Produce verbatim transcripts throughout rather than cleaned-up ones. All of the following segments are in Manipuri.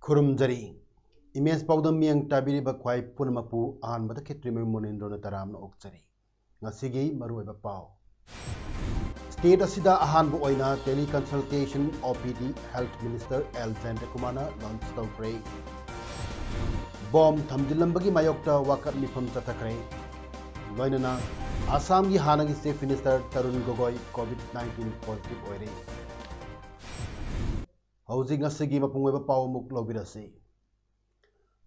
ꯈꯨꯔꯨꯝꯖꯔꯤ꯫ ꯏꯃꯦꯖ ꯄꯥꯎꯗꯝ ꯃꯤꯠꯌꯦꯡ ꯇꯥꯕꯤꯔꯤꯕ ꯈ꯭ꯋꯥꯏ ꯄꯨꯝꯅꯃꯛꯄꯨ ꯑꯍꯥꯟꯕꯗ ꯈꯦꯇ꯭ꯔꯤꯃꯌꯨꯝ ꯃꯣꯅꯦꯟꯗ꯭ꯔꯣꯅ ꯇꯔꯥꯝꯅ ꯑꯣꯛꯆꯔꯤ꯫ ꯉꯁꯤꯒꯤ ꯃꯔꯨꯑꯣꯏꯕ ꯄꯥꯎ꯫ State ꯑꯁꯤꯗ ꯑꯍꯥꯟꯕ ꯑꯣꯏꯅ tele consultation O P D Health Minister L ꯖꯌꯟꯇꯀꯨꯃꯥꯔꯅ launch ꯇꯧꯈ꯭ꯔꯦ꯫ ꯕꯣꯝ ꯊꯝꯖꯤꯜꯂꯝꯕꯒꯤ ꯃꯥꯌꯣꯛꯇ ꯋꯥꯀꯠ ꯃꯤꯐꯝ ꯆꯠꯊꯈ꯭ꯔꯦ꯫ ꯂꯣꯏꯅꯅ ꯑꯁꯥꯝꯒꯤ ꯍꯥꯟꯅꯒꯤ Chief Minister Tarun ꯒꯣꯒꯣꯏ COVID nineteen positive ꯑꯣꯏꯔꯦ꯫ ꯍꯧꯖꯤꯛ ꯉꯁꯤꯒꯤ ꯃꯄꯨꯡ ꯑꯣꯏꯕ ꯄꯥꯎ ꯑꯃꯨꯛ ꯂꯧꯕꯤꯔꯁꯤ꯫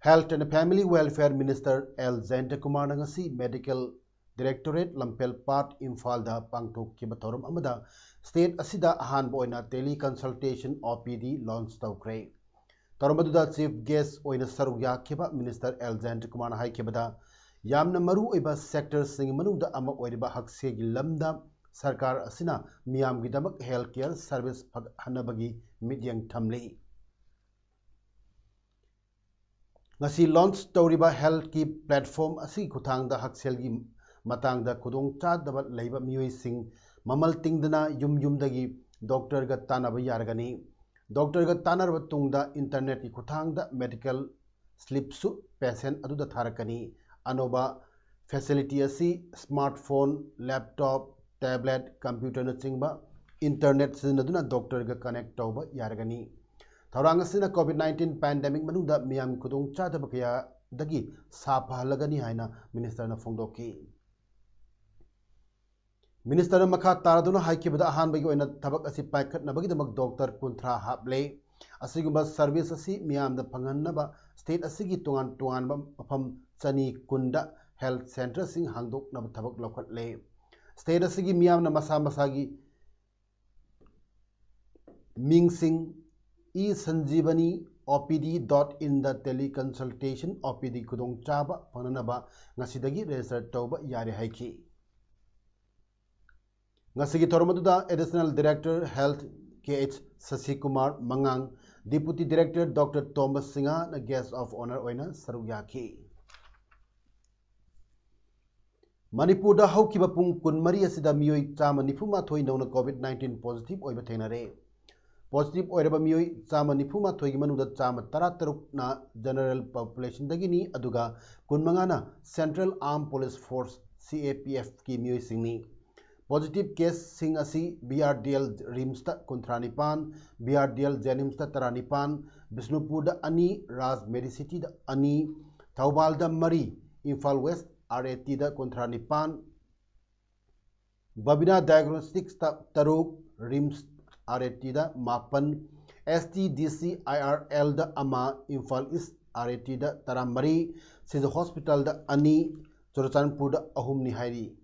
Health and Family Welfare Minister L ꯖꯌꯟꯇꯀꯨꯃꯥꯔꯅ ꯉꯁꯤ Medical Directorate ꯂꯝꯐꯦꯜ ꯄꯥꯠ ꯏꯝꯐꯥꯜꯗ ꯄꯥꯡꯊꯣꯛꯈꯤꯕ ꯊꯧꯔꯝ ꯑꯃꯗ state ꯑꯁꯤꯗ ꯑꯍꯥꯟꯕ ꯑꯣꯏꯅ tele consultation O P D launch ꯇꯧꯈ꯭ꯔꯦ꯫ ꯊꯧꯔꯝ ꯑꯗꯨꯗ chief guest ꯑꯣꯏꯅ ꯁꯔꯨꯛ ꯌꯥꯈꯤꯕ Minister L ꯖꯌꯟꯇꯀꯨꯃꯥꯔꯅ ꯍꯥꯏꯈꯤꯕꯗ, ꯌꯥꯝꯅ ꯃꯔꯨ ꯑꯣꯏꯕ sectorꯁꯤꯡꯒꯤ ꯃꯅꯨꯡꯗ ꯑꯃ ꯑꯣꯏꯔꯤꯕ ꯍꯛꯁꯦꯜꯒꯤ ꯂꯝꯗ ꯁꯔꯀꯥꯔ ꯑꯁꯤꯅ ꯃꯤꯌꯥꯝꯒꯤꯗꯃꯛ health care service ꯐꯒꯠꯍꯟꯅꯕꯒꯤ ꯃꯤꯠꯌꯦꯡ ꯊꯝꯂꯤ꯫ ꯉꯁꯤ launch ꯇꯧꯔꯤꯕ healthꯀꯤ platform ꯑꯁꯤꯒꯤ ꯈꯨꯠꯊꯥꯡꯗ ꯍꯛꯁꯦꯜꯒꯤ ꯃꯇꯥꯡꯗ ꯈꯨꯗꯣꯡꯆꯥꯗꯕ ꯂꯩꯕ ꯃꯤꯑꯣꯏꯁꯤꯡ ꯃꯃꯜ ꯇꯤꯡꯗꯅ ꯌꯨꯝ ꯌꯨꯝꯗꯒꯤ doctorꯒ ꯇꯥꯟꯅꯕ ꯌꯥꯔꯒꯅꯤ꯫ Doctorꯒ ꯇꯥꯟꯅꯔꯕ ꯇꯨꯡꯗ internetꯀꯤ ꯈꯨꯠꯊꯥꯡꯗ medical slipꯁꯨ patient ꯑꯗꯨꯗ ꯊꯥꯔꯛꯀꯅꯤ꯫ ꯑꯅꯧꯕ facility ꯑꯁꯤ smartphone, laptop, tablet, computerꯅꯆꯤꯡꯕ internet ꯁꯤꯖꯤꯟꯅꯗꯨꯅ doctorꯒ connect ꯇꯧꯕ ꯌꯥꯔꯒꯅꯤ꯫ ꯊꯧꯔꯥꯡ ꯑꯁꯤꯅ COVID nineteen pandemic ꯃꯅꯨꯡꯗ ꯃꯤꯌꯥꯝꯒꯤ ꯈꯨꯗꯣꯡꯆꯥꯗꯕ ꯀꯌꯥꯗꯒꯤ ꯁꯥꯐꯍꯜꯂꯒꯅꯤ ꯍꯥꯏꯅ ministerꯅ ꯐꯣꯡꯗꯣꯛꯈꯤ꯫ Ministerꯅ ꯃꯈꯥ ꯇꯥꯔꯗꯨꯅ ꯍꯥꯏꯈꯤꯕꯗ, ꯑꯍꯥꯟꯕꯒꯤ ꯑꯣꯏꯅ ꯊꯕꯛ ꯑꯁꯤ ꯄꯥꯏꯈꯠꯅꯕꯒꯤꯗꯃꯛ doctor ꯀꯨꯟꯊ꯭ꯔꯥ ꯍꯥꯞꯂꯦ꯫ ꯑꯁꯤꯒꯨꯝꯕ service ꯑꯁꯤ ꯃꯤꯌꯥꯝꯗ ꯐꯪꯍꯟꯅꯕ state ꯑꯁꯤꯒꯤ ꯇꯣꯉꯥꯟ ꯇꯣꯉꯥꯟꯕ ꯃꯐꯝ ꯆꯅꯤ ꯀꯨꯟꯗ health centreꯁꯤꯡ ꯍꯥꯡꯗꯣꯛꯅꯕ ꯊꯕꯛ ꯂꯧꯈꯠꯂꯦ꯫ State ꯑꯁꯤꯒꯤ ꯃꯤꯌꯥꯝꯅ ꯃꯁꯥ ꯃꯁꯥꯒꯤ ꯃꯤꯡꯁꯤꯡ, e-Sanjeevani O P D dot in the teleconsultation O P D ꯈꯨꯗꯣꯡꯆꯥꯕ ꯐꯪꯅꯅꯕ ꯉꯁꯤꯗꯒꯤ register ꯇꯧꯕ ꯌꯥꯔꯦ ꯍꯥꯏꯈꯤ꯫ ꯉꯁꯤꯒꯤ ꯊꯧꯔꯝ ꯑꯗꯨꯗ Additional Director Health K H ꯁꯁꯤꯀꯨꯃꯥꯔ ꯃꯉꯥꯡ, Deputy Director Doctor Thomas ꯁꯤꯡꯍꯅ guest of honour ꯑꯣꯏꯅ ꯁꯔꯨꯛ ꯌꯥꯈꯤ꯫ ꯃꯅꯤꯄꯨꯔꯗ ꯍꯧꯈꯤꯕ ꯄꯨꯡ ꯀꯨꯟꯃꯔꯤ ꯑꯁꯤꯗ ꯃꯤꯑꯣꯏ ꯆꯥꯝꯃ ꯅꯤꯐꯨ ꯃꯥꯊꯣꯏ ꯅꯧꯅ COVID nineteen positive ꯑꯣꯏꯕ ꯊꯦꯡꯅꯔꯦ꯫ Positive ꯑꯣꯏꯔꯕ ꯃꯤꯑꯣꯏ ꯆꯥꯝꯃ ꯅꯤꯐꯨ ꯃꯥꯊꯣꯏꯒꯤ ꯃꯅꯨꯡꯗ ꯆꯥꯝꯃ ꯇꯔꯥ ꯇꯔꯨꯛꯅ general population ꯗꯒꯤꯅꯤ, ꯑꯗꯨꯒ ꯀꯨꯟꯃꯉꯥꯅ Central Armed Police Force, C A P F ꯀꯤ ꯃꯤꯑꯣꯏꯁꯤꯡꯅꯤ꯫ Positive case ꯁꯤꯡ ꯑꯁꯤ B R D L RIMS ꯇ ꯀꯨꯟꯊ꯭ꯔꯥ ꯅꯤꯄꯥꯟ, B R D L JNIMS ꯇ ꯇꯔꯥ ꯅꯤꯄꯥꯟ, ꯕꯤꯁꯅꯨꯄꯨꯔꯗ ꯑꯅꯤ, ꯔꯥꯖ ꯃꯦꯗꯤꯁꯤꯇꯤꯗ ꯑꯅꯤ, ꯊꯧꯕꯥꯜꯗ ꯃꯔꯤ, Imphal West R A T ꯗ ꯀꯨꯟꯊ꯭ꯔꯥ ꯅꯤꯄꯥꯟ, ꯕꯕꯤꯅꯥ Diagnostics ꯇ ꯇꯔꯨꯛ, RIMS R A T ꯗ ꯃꯥꯄꯟ, S T D C I R L ꯗ ꯑꯃ, Imphal East R A T ꯗ ꯇꯔꯥꯃꯔꯤ, ꯁꯤꯖ Hospital ꯗ ꯑꯅꯤ, ꯆꯨꯔꯆꯥꯟꯄꯨꯔꯗ ꯑꯍꯨꯝꯅꯤ ꯍꯥꯏꯔꯤ꯫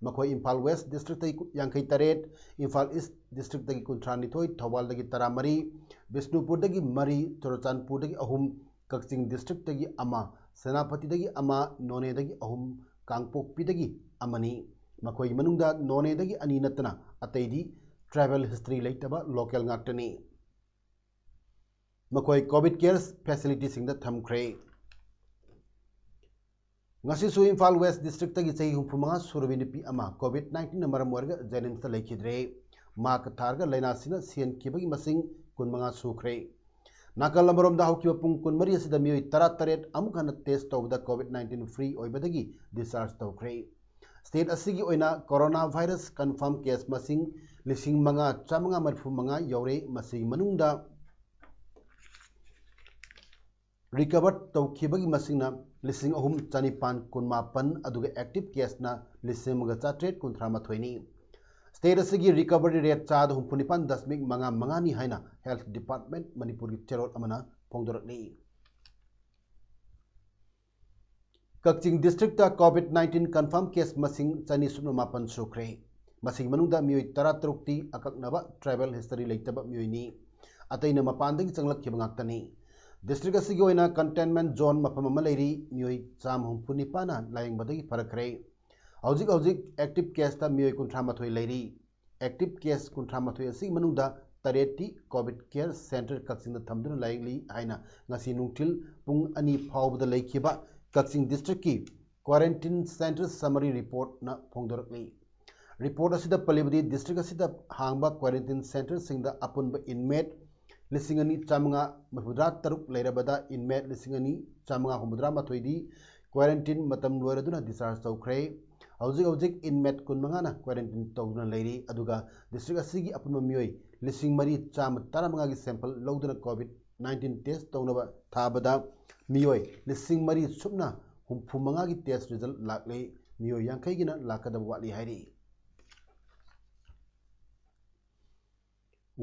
ꯃꯈꯣꯏ ꯏꯝꯐꯥꯜ West District ꯇꯒꯤ ꯌꯥꯡꯈꯩ ꯇꯔꯦꯠ, ꯏꯝꯐꯥꯜ East District ꯇꯒꯤ ꯀꯨꯟꯊ꯭ꯔꯥ ꯅꯤꯊꯣꯏ, ꯊꯧꯕꯥꯜꯗꯒꯤ ꯇꯔꯥꯃꯔꯤ, ꯕꯤꯁꯅꯨꯄꯨꯔꯗꯒꯤ ꯃꯔꯤ, ꯆꯨꯔꯆꯥꯟꯄꯨꯔꯗꯒꯤ ꯑꯍꯨꯝ, ꯀꯛꯆꯤꯡ District ꯇꯒꯤ ꯑꯃ, ꯁꯦꯅꯥꯄꯇꯤꯗꯒꯤ ꯑꯃ, ꯅꯣꯅꯦꯗꯒꯤ ꯑꯍꯨꯝ, ꯀꯥꯡꯄꯣꯛꯄꯤꯗꯒꯤ ꯑꯃꯅꯤ꯫ ꯃꯈꯣꯏꯒꯤ ꯃꯅꯨꯡꯗ ꯅꯣꯅꯦꯗꯒꯤ ꯑꯅꯤ ꯅꯠꯇꯅ ꯑꯇꯩꯗꯤ travel history ꯂꯩꯇꯕ local ꯉꯥꯛꯇꯅꯤ꯫ ꯃꯈꯣꯏ COVID care facility ꯁꯤꯡꯗ ꯊꯝꯈ꯭ꯔꯦ꯫ ꯉꯁꯤꯁꯨ ꯏꯝꯐꯥꯜ West District ꯇꯒꯤ ꯆꯍꯤ ꯍꯨꯝꯐꯨ ꯃꯉꯥ ꯁꯨꯔꯕꯤ ꯅꯨꯄꯤ ꯑꯃ COVID nineteen ꯅ ꯃꯔꯝ ꯑꯣꯏꯔꯒ JNIMS ꯇ ꯂꯩꯈꯤꯗ꯭ꯔꯦ꯫ ꯃꯍꯥꯛꯀ ꯊꯥꯔꯒ ꯂꯥꯏꯅꯥꯁꯤꯅ ꯁꯤꯍꯟꯈꯤꯕꯒꯤ ꯃꯁꯤꯡ ꯀꯨꯟꯃꯉꯥ ꯁꯨꯈ꯭ꯔꯦ꯫ ꯅꯥꯀꯜ ꯑꯃꯔꯣꯝꯗ ꯍꯧꯈꯤꯕ ꯄꯨꯡ ꯀꯨꯟꯃꯔꯤ ꯑꯁꯤꯗ ꯃꯤꯑꯣꯏ ꯇꯔꯥꯇꯔꯦꯠ ꯑꯃꯨꯛ ꯍꯟꯅ test ꯇꯧꯕꯗ COVID nineteen free ꯑꯣꯏꯕꯗꯒꯤ discharge ꯇꯧꯈ꯭ꯔꯦ꯫ State ꯑꯁꯤꯒꯤ ꯑꯣꯏꯅ corona virus confirm case ꯃꯁꯤꯡ ꯂꯤꯁꯤꯡ ꯃꯉꯥ ꯆꯥꯃꯉꯥ ꯃꯔꯤꯐꯨ ꯃꯉꯥ ꯌꯧꯔꯦ꯫ ꯃꯁꯤꯒꯤ ꯃꯅꯨꯡꯗ recover ꯇꯧꯈꯤꯕꯒꯤ ꯃꯁꯤꯡꯅ ꯂꯤꯁꯤꯡ ꯑꯍꯨꯝ ꯆꯅꯤꯄꯥꯟ ꯀꯨꯟꯃꯥꯄꯟ, ꯑꯗꯨꯒ active case ꯅ ꯂꯤꯁꯤꯡ ꯑꯃꯒ ꯆꯥꯇ꯭ꯔꯦꯠ ꯀꯨꯟꯊ꯭ꯔꯥ ꯃꯥꯊꯣꯏꯅꯤ꯫ State ꯑꯁꯤꯒꯤ recovery rate ꯆꯥꯗ ꯍꯨꯝꯐꯨ ꯅꯤꯄꯥꯟ ꯗꯁꯃꯤꯛ ꯃꯉꯥ ꯃꯉꯥꯅꯤ ꯍꯥꯏꯅ Health Department ꯃꯅꯤꯄꯨꯔꯒꯤ ꯆꯦꯔꯣꯜ ꯑꯃꯅ ꯐꯣꯡꯗꯣꯔꯛꯂꯤ꯫ ꯀꯛꯆꯤꯡ District ꯇ COVID nineteen confirm case ꯃꯁꯤꯡ ꯆꯅꯤ ꯁꯨꯞꯅ ꯃꯥꯄꯟ ꯁꯨꯈ꯭ꯔꯦ꯫ ꯃꯁꯤꯒꯤ ꯃꯅꯨꯡꯗ ꯃꯤꯑꯣꯏ ꯇꯔꯥꯇꯔꯨꯛꯇꯤ ꯑꯀꯛꯅꯕ travel history ꯂꯩꯇꯕ ꯃꯤꯑꯣꯏꯅꯤ꯫ ꯑꯇꯩꯅ ꯃꯄꯥꯟꯗꯒꯤ ꯆꯪꯂꯛꯈꯤꯕ ꯉꯥꯛꯇꯅꯤ꯫ ꯗꯤꯁꯇ꯭ꯔꯤꯛ ꯑꯁꯤꯒꯤ ꯑꯣꯏꯅ ꯀꯟꯇꯦꯟꯃꯦꯟ ꯖꯣꯟ ꯃꯐꯝ ꯑꯃ ꯂꯩꯔꯤ꯫ ꯃꯤꯑꯣꯏ ꯆꯥꯝꯃ ꯍꯨꯝꯐꯨ ꯅꯤꯄꯥꯟꯅ ꯂꯥꯌꯦꯡꯕꯗꯒꯤ ꯐꯔꯛꯈ꯭ꯔꯦ꯫ ꯍꯧꯖꯤꯛ ꯍꯧꯖꯤꯛ ꯑꯦꯛꯇꯤꯚ ꯀꯦꯁꯇ ꯃꯤꯑꯣꯏ ꯀꯨꯟꯊ꯭ꯔꯥ ꯃꯥꯊꯣꯏ ꯂꯩꯔꯤ꯫ ꯑꯦꯛꯇꯤꯚ ꯀꯦꯁ ꯀꯨꯟꯊ꯭ꯔꯥ ꯃꯥꯊꯣꯏ ꯑꯁꯤꯒꯤ ꯃꯅꯨꯡꯗ ꯇꯔꯦꯠꯇꯤ ꯀꯣꯚꯤꯗ ꯀꯦꯌꯔ ꯁꯦꯟꯇꯔ ꯀꯛꯆꯤꯡꯗ ꯊꯝꯗꯨꯅ ꯂꯥꯌꯦꯡꯂꯤ ꯍꯥꯏꯅ ꯉꯁꯤ ꯅꯨꯡꯊꯤꯜ ꯄꯨꯡ ꯑꯅꯤ ꯐꯥꯎꯕꯗ ꯂꯩꯈꯤꯕ ꯀꯛꯆꯤꯡ ꯗꯤꯁꯇ꯭ꯔꯤꯛꯀꯤ ꯀ꯭ꯋꯥꯔꯦꯟꯇꯤꯟ ꯁꯦꯟꯇꯔ ꯁꯃꯔꯤ ꯔꯤꯄꯣꯔꯠꯅ ꯐꯣꯡꯗꯣꯔꯛꯂꯤ꯫ ꯔꯤꯄꯣꯔꯠ ꯑꯁꯤꯗ ꯄꯜꯂꯤꯕꯗꯤ, ꯗꯤꯁꯇ꯭ꯔꯤꯛ ꯑꯁꯤꯗ ꯍꯥꯡꯕ ꯀ꯭ꯋꯥꯔꯦꯟꯇꯤꯟ ꯁꯦꯟꯇꯔꯁꯤꯡꯗ ꯑꯄꯨꯟꯕ ꯏꯟꯃꯦꯠ ꯂꯤꯁꯤꯡ ꯑꯅꯤ ꯆꯥꯝꯃꯉꯥ ꯃꯔꯤꯐꯨꯇꯔꯥ ꯇꯔꯨꯛ ꯂꯩꯔꯕꯗ, ꯏꯟꯃꯦꯠ ꯂꯤꯁꯤꯡ ꯑꯅꯤ ꯆꯥꯝꯃꯉꯥ ꯍꯨꯝꯐꯨꯇꯔꯥ ꯃꯥꯊꯣꯏꯗꯤ ꯀ꯭ꯋꯥꯔꯦꯟꯇꯤꯟ ꯃꯇꯝ ꯂꯣꯏꯔꯗꯨꯅ ꯗꯤꯁꯆꯥꯔꯖ ꯇꯧꯈ꯭ꯔꯦ꯫ ꯍꯧꯖꯤꯛ ꯍꯧꯖꯤꯛ ꯏꯟꯃꯦꯠ ꯀꯨꯟꯃꯉꯥꯅ ꯀ꯭ꯋꯥꯔꯦꯟꯇꯤꯟ ꯇꯧꯗꯨꯅ ꯂꯩꯔꯤ꯫ ꯑꯗꯨꯒ ꯗꯤꯁꯇ꯭ꯔꯤꯛ ꯑꯁꯤꯒꯤ ꯑꯄꯨꯟꯕ ꯃꯤꯑꯣꯏ ꯂꯤꯁꯤꯡ ꯃꯔꯤ ꯆꯥꯝꯃ ꯇꯔꯥꯃꯉꯥꯒꯤ ꯁꯦꯝꯄꯜ ꯂꯧꯗꯨꯅ ꯀꯣꯚꯤꯗ ꯅꯥꯏꯟꯇꯤꯟ ꯇꯦꯁ ꯇꯧꯅꯕ ꯊꯥꯕꯗ ꯃꯤꯑꯣꯏ ꯂꯤꯁꯤꯡ ꯃꯔꯤ ꯁꯨꯞꯅ ꯍꯨꯝꯐꯨ ꯃꯉꯥꯒꯤ ꯇꯦꯁ ꯔꯤꯖꯜ ꯂꯥꯛꯂꯤ꯫ ꯃꯤꯑꯣꯏ ꯌꯥꯡꯈꯩꯒꯤꯅ ꯂꯥꯛꯀꯗꯕ ꯋꯥꯠꯂꯤ ꯍꯥꯏꯔꯤ꯫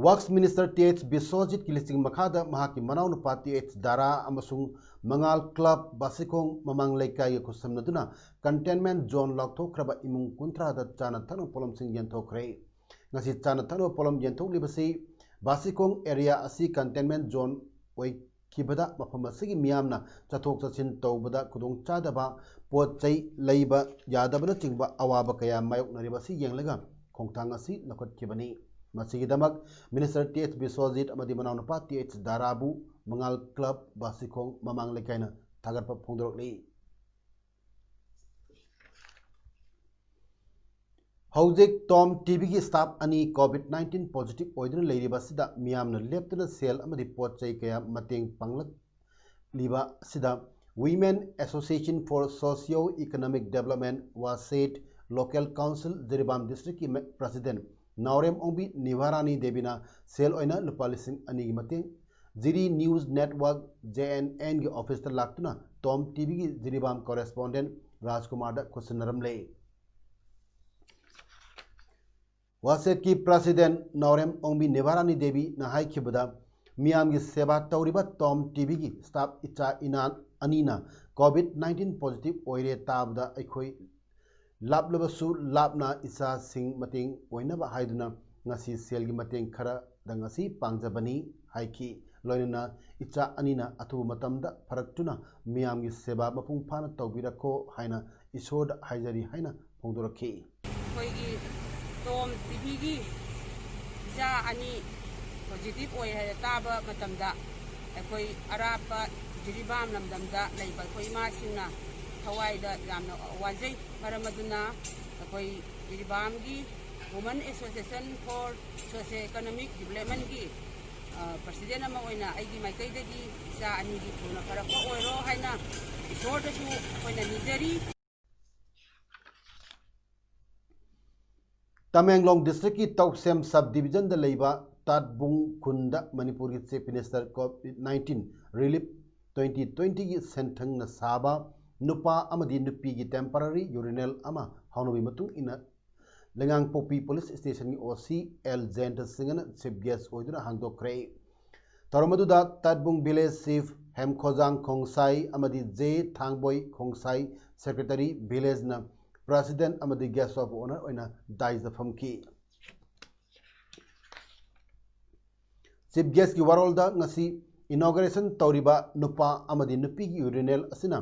ꯋꯥꯔꯛꯁ ꯃꯤꯅꯤꯁꯇꯔ ꯇꯤ ꯑꯩꯆ ꯕꯤꯁ꯭ꯋꯖꯤꯠꯀꯤ ꯂꯨꯆꯤꯡ ꯃꯈꯥꯗ ꯃꯍꯥꯛꯀꯤ ꯃꯅꯥꯎꯅꯨꯄꯥ ꯇꯤ ꯑꯩꯆ ꯗꯥꯔꯥ ꯑꯃꯁꯨꯡ ꯃꯉꯥꯜ ꯀ꯭ꯂꯕ ꯕꯥꯁꯤꯈꯣꯡ ꯃꯃꯥꯡ ꯂꯩꯀꯥꯏꯒ ꯈꯨꯠꯁꯝꯅꯗꯨꯅ ꯀꯟꯇꯦꯟꯃꯦꯟ ꯖꯣꯟ ꯂꯥꯎꯊꯣꯛꯈ꯭ꯔꯕ ꯏꯃꯨꯡ ꯀꯨꯟꯊ꯭ꯔꯥꯗ ꯆꯥꯅ ꯊꯛꯅꯕ ꯄꯣꯠꯂꯝꯁꯤꯡ ꯌꯦꯟꯊꯣꯛꯈ꯭ꯔꯦ꯫ ꯉꯁꯤ ꯆꯥꯅ ꯊꯛꯅꯕ ꯄꯣꯠꯂꯝ ꯌꯦꯟꯊꯣꯛꯂꯤꯕꯁꯤ ꯕꯥꯁꯤꯈꯣꯡ ꯑꯦꯔꯤꯌꯥ ꯑꯁꯤ ꯀꯟꯇꯦꯟꯃꯦꯟ ꯖꯣꯟ ꯑꯣꯏꯈꯤꯕꯗ ꯃꯐꯝ ꯑꯁꯤꯒꯤ ꯃꯤꯌꯥꯝꯅ ꯆꯠꯊꯣꯛ ꯆꯠꯁꯤꯟ ꯇꯧꯕꯗ ꯈꯨꯗꯣꯡꯆꯥꯗꯕ, ꯄꯣꯠ ꯆꯩ ꯂꯩꯕ ꯌꯥꯗꯕꯅꯆꯤꯡꯕ ꯑꯋꯥꯕ ꯀꯌꯥ ꯃꯥꯌꯣꯛꯅꯔꯤꯕ ꯑꯁꯤ ꯌꯦꯡꯂꯒ ꯈꯣꯡꯊꯥꯡ ꯑꯁꯤ ꯂꯧꯈꯠꯈꯤꯕꯅꯤ꯫ ꯃꯁꯤꯒꯤꯗꯃꯛ ꯃꯤꯅꯤꯁꯇꯔ ꯇꯤ ꯑꯩꯆ ꯕꯤꯁ꯭ꯋꯖꯤꯠ ꯑꯃꯗꯤ ꯃꯅꯥꯎꯅꯨꯄꯥ ꯇꯤ ꯑꯩꯆ ꯗꯥꯔꯥꯕꯨ ꯃꯉꯥꯜ ꯀ꯭ꯂꯕ ꯕꯥꯁꯤꯈꯣꯡ ꯃꯃꯥꯡ ꯂꯩꯀꯥꯏꯅ ꯊꯥꯒꯠꯄ ꯐꯣꯡꯗꯣꯔꯛꯂꯤ꯫ ꯍꯧꯖꯤꯛ ꯇꯣꯝ ꯇꯤꯚꯤꯒꯤ ꯁ꯭ꯇꯥꯐ ꯑꯅꯤ ꯀꯣꯚꯤꯗ ꯅꯥꯏꯟꯇꯤꯟ ꯄꯣꯖꯤꯇꯤꯚ ꯑꯣꯏꯗꯨꯅ ꯂꯩꯔꯤꯕ ꯑꯁꯤꯗ ꯃꯤꯌꯥꯝꯅ ꯂꯦꯞꯇꯅ ꯁꯦꯜ ꯑꯃꯗꯤ ꯄꯣꯠ ꯆꯩ ꯀꯌꯥ ꯃꯇꯦꯡ ꯄꯥꯡꯂꯛꯂꯤꯕ ꯑꯁꯤꯗ Women Association for Socio Economic Development, ꯋꯥꯁꯦꯠ, ꯂꯣꯀꯦꯜ ꯀꯥꯎꯟꯁꯤꯜ ꯖꯤꯔꯤꯕꯥꯝ ꯗꯤꯁꯇ꯭ꯔꯤꯛꯀꯤ ꯃꯦ-, ꯄ꯭ꯔꯁꯤꯗꯦꯟ ꯅꯥꯎꯔꯦꯝ ꯑꯣꯡꯕꯤ ꯅꯤꯚꯥꯔꯥꯅꯤ ꯗꯦꯕꯤꯅ ꯁꯦꯜ ꯑꯣꯏꯅ ꯂꯨꯄꯥ ꯂꯤꯁꯤꯡ ꯑꯅꯤꯒꯤ ꯃꯇꯦꯡ, ꯖꯤꯔꯤ ꯅ꯭ꯌꯨꯁ ꯅꯦꯠꯋꯥꯔꯛ, ꯖꯦ ꯑꯦꯟ ꯑꯦꯟꯒꯤ ꯑꯣꯐꯤꯁꯇ ꯂꯥꯛꯇꯨꯅ ꯇꯣꯝ ꯇꯤꯚꯤꯒꯤ ꯖꯤꯔꯤꯕꯥꯝ ꯀꯣꯔꯦꯁꯄꯣꯟꯗꯦꯟ ꯔꯥꯖꯀꯨꯃꯥꯔꯗ ꯈꯨꯠꯁꯤꯟꯅꯔꯝꯂꯦ꯫ ꯋꯥꯁꯦꯠꯀꯤ ꯄ꯭ꯔꯁꯤꯗꯦꯟ ꯅꯥꯎꯔꯦꯝ ꯑꯣꯡꯕꯤ ꯅꯤꯚꯥꯔꯥꯅꯤ ꯗꯦꯕꯤꯅ ꯍꯥꯏꯈꯤꯕꯗ, ꯃꯤꯌꯥꯝꯒꯤ ꯁꯦꯕꯥ ꯇꯧꯔꯤꯕ ꯇꯣꯝ ꯇꯤꯚꯤꯒꯤ ꯁ꯭ꯇꯥꯐ ꯏꯆꯥ ꯏꯅꯥ ꯑꯅꯤꯅ ꯀꯣꯚꯤꯗ ꯅꯥꯏꯟꯇꯤꯟ ꯄꯣꯖꯤꯇꯤꯚ ꯑꯣꯏꯔꯦ ꯇꯥꯕꯗ ꯑꯩꯈꯣꯏ ꯂꯥꯞꯂꯕꯁꯨ ꯂꯥꯞꯅ ꯏꯆꯥꯁꯤꯡ ꯃꯇꯦꯡ ꯑꯣꯏꯅꯕ ꯍꯥꯏꯗꯨꯅ ꯉꯁꯤ ꯁꯦꯜꯒꯤ ꯃꯇꯦꯡ ꯈꯔꯗꯪ ꯑꯁꯤ ꯄꯥꯡꯖꯕꯅꯤ ꯍꯥꯏꯈꯤ꯫ ꯂꯣꯏꯅꯅ ꯏꯆꯥ ꯑꯅꯤꯅ ꯑꯊꯨꯕ ꯃꯇꯝꯗ ꯐꯔꯛꯇꯨꯅ ꯃꯤꯌꯥꯝꯒꯤ ꯁꯦꯕꯥ ꯃꯄꯨꯡ ꯐꯥꯅ ꯇꯧꯕꯤꯔꯛꯈꯣ ꯍꯥꯏꯅ ꯏꯁꯣꯔꯗ ꯍꯥꯏꯖꯔꯤ ꯍꯥꯏꯅ ꯐꯣꯡꯗꯣꯔꯛꯈꯤ꯫ ꯑꯩꯈꯣꯏꯒꯤ ꯇꯣꯝ ꯇꯤꯚꯤꯒꯤ ꯏꯆꯥ ꯑꯅꯤ ꯄꯣꯖꯤꯇꯤꯚ ꯑꯣꯏ ꯍꯥꯏꯅ ꯇꯥꯕ ꯃꯇꯝꯗ ꯑꯩꯈꯣꯏ ꯑꯔꯥꯞꯄ ꯖꯤꯔꯤꯕꯥꯝ ꯂꯝꯗꯝꯗ ꯂꯩꯕ ꯑꯩꯈꯣꯏ ꯏꯃꯥꯁꯤꯡꯅ ꯊꯋꯥꯏꯗ ꯌꯥꯝꯅ ꯋꯥꯖꯩ꯫ ꯃꯔꯝ ꯑꯗꯨꯅ ꯑꯩꯈꯣꯏ ꯖꯤꯔꯤꯕꯥꯝꯒꯤ Women Association for Socio Economic Developmentꯀꯤ ꯄ꯭ꯔꯁꯤꯗꯦꯟ ꯑꯃ ꯑꯣꯏꯅ ꯑꯩꯒꯤ ꯃꯥꯏꯀꯩꯗꯒꯤ ꯏꯆꯥ ꯑꯅꯤꯒꯤ ꯊꯨꯅ ꯐꯔꯛꯄ ꯑꯣꯏꯔꯣ ꯍꯥꯏꯅ ꯏꯁꯣꯔꯗꯁꯨ ꯑꯩꯈꯣꯏꯅ ꯅꯤꯖꯔꯤ꯫ ꯇꯃꯦꯡꯂꯣꯡ ꯗꯤꯁꯇ꯭ꯔꯤꯛꯀꯤ ꯇꯧꯁꯦꯝ ꯁꯕ ꯗꯤꯕꯤꯖꯟꯗ ꯂꯩꯕ ꯇꯥꯠꯕꯨꯡ ꯈꯨꯟꯗ ꯃꯅꯤꯄꯨꯔꯒꯤ chief minister COVID nineteen relief twenty ꯇ꯭ꯋꯦꯟꯇꯤꯒꯤ ꯁꯦꯟꯊꯪꯅ ꯁꯥꯕ ꯅꯨꯄꯥ ꯑꯃꯗꯤ ꯅꯨꯄꯤꯒꯤ ꯇꯦꯝꯄꯔꯔꯤ ꯌꯨꯔꯤꯅꯦꯜ ꯑꯃ ꯍꯧꯅꯕꯤ ꯃꯇꯨꯡ ꯏꯟꯅ ꯂꯩꯉꯥꯡꯄꯣꯛꯄꯤ ꯄꯨꯂꯤꯁ ꯁ꯭ꯇꯦꯁꯟꯒꯤ ꯑꯣ ꯁꯤ ꯑꯦꯜ ꯖꯌꯟꯇ ꯁꯤꯡꯍꯅ ꯆꯤꯐ ꯒꯦꯁ ꯑꯣꯏꯗꯨꯅ ꯍꯥꯡꯗꯣꯛꯈ꯭ꯔꯦ꯫ ꯊꯧꯔꯝ ꯑꯗꯨꯗ ꯇꯥꯠꯕꯨꯡ ꯚꯤꯂꯦꯖ ꯆꯤꯐ ꯍꯦꯝꯈꯣꯖꯥꯡ ꯈꯣꯡꯁꯥꯏ ꯑꯃꯗꯤ ꯖꯦ ꯊꯥꯡꯕꯣꯏ ꯈꯣꯡꯁꯥꯏ, ꯁꯦꯀ꯭ꯔꯦꯇꯔꯤ ꯚꯤꯂꯦꯖꯅ ꯄ꯭ꯔꯁꯤꯗꯦꯟ ꯑꯃꯗꯤ ꯒꯦꯁ ꯑꯣꯐ ꯑꯣꯅꯔ ꯑꯣꯏꯅ ꯗꯥꯏꯁꯇ ꯐꯝꯈꯤ꯫ ꯆꯤꯐ ꯒꯦꯁꯀꯤ ꯋꯥꯔꯣꯜꯗ ꯉꯁꯤ ꯏꯅꯣꯒ꯭ꯔꯦꯁꯟ ꯇꯧꯔꯤꯕ ꯅꯨꯄꯥ ꯑꯃꯗꯤ ꯅꯨꯄꯤꯒꯤ ꯌꯨꯔꯤꯅꯦꯜ ꯑꯁꯤꯅ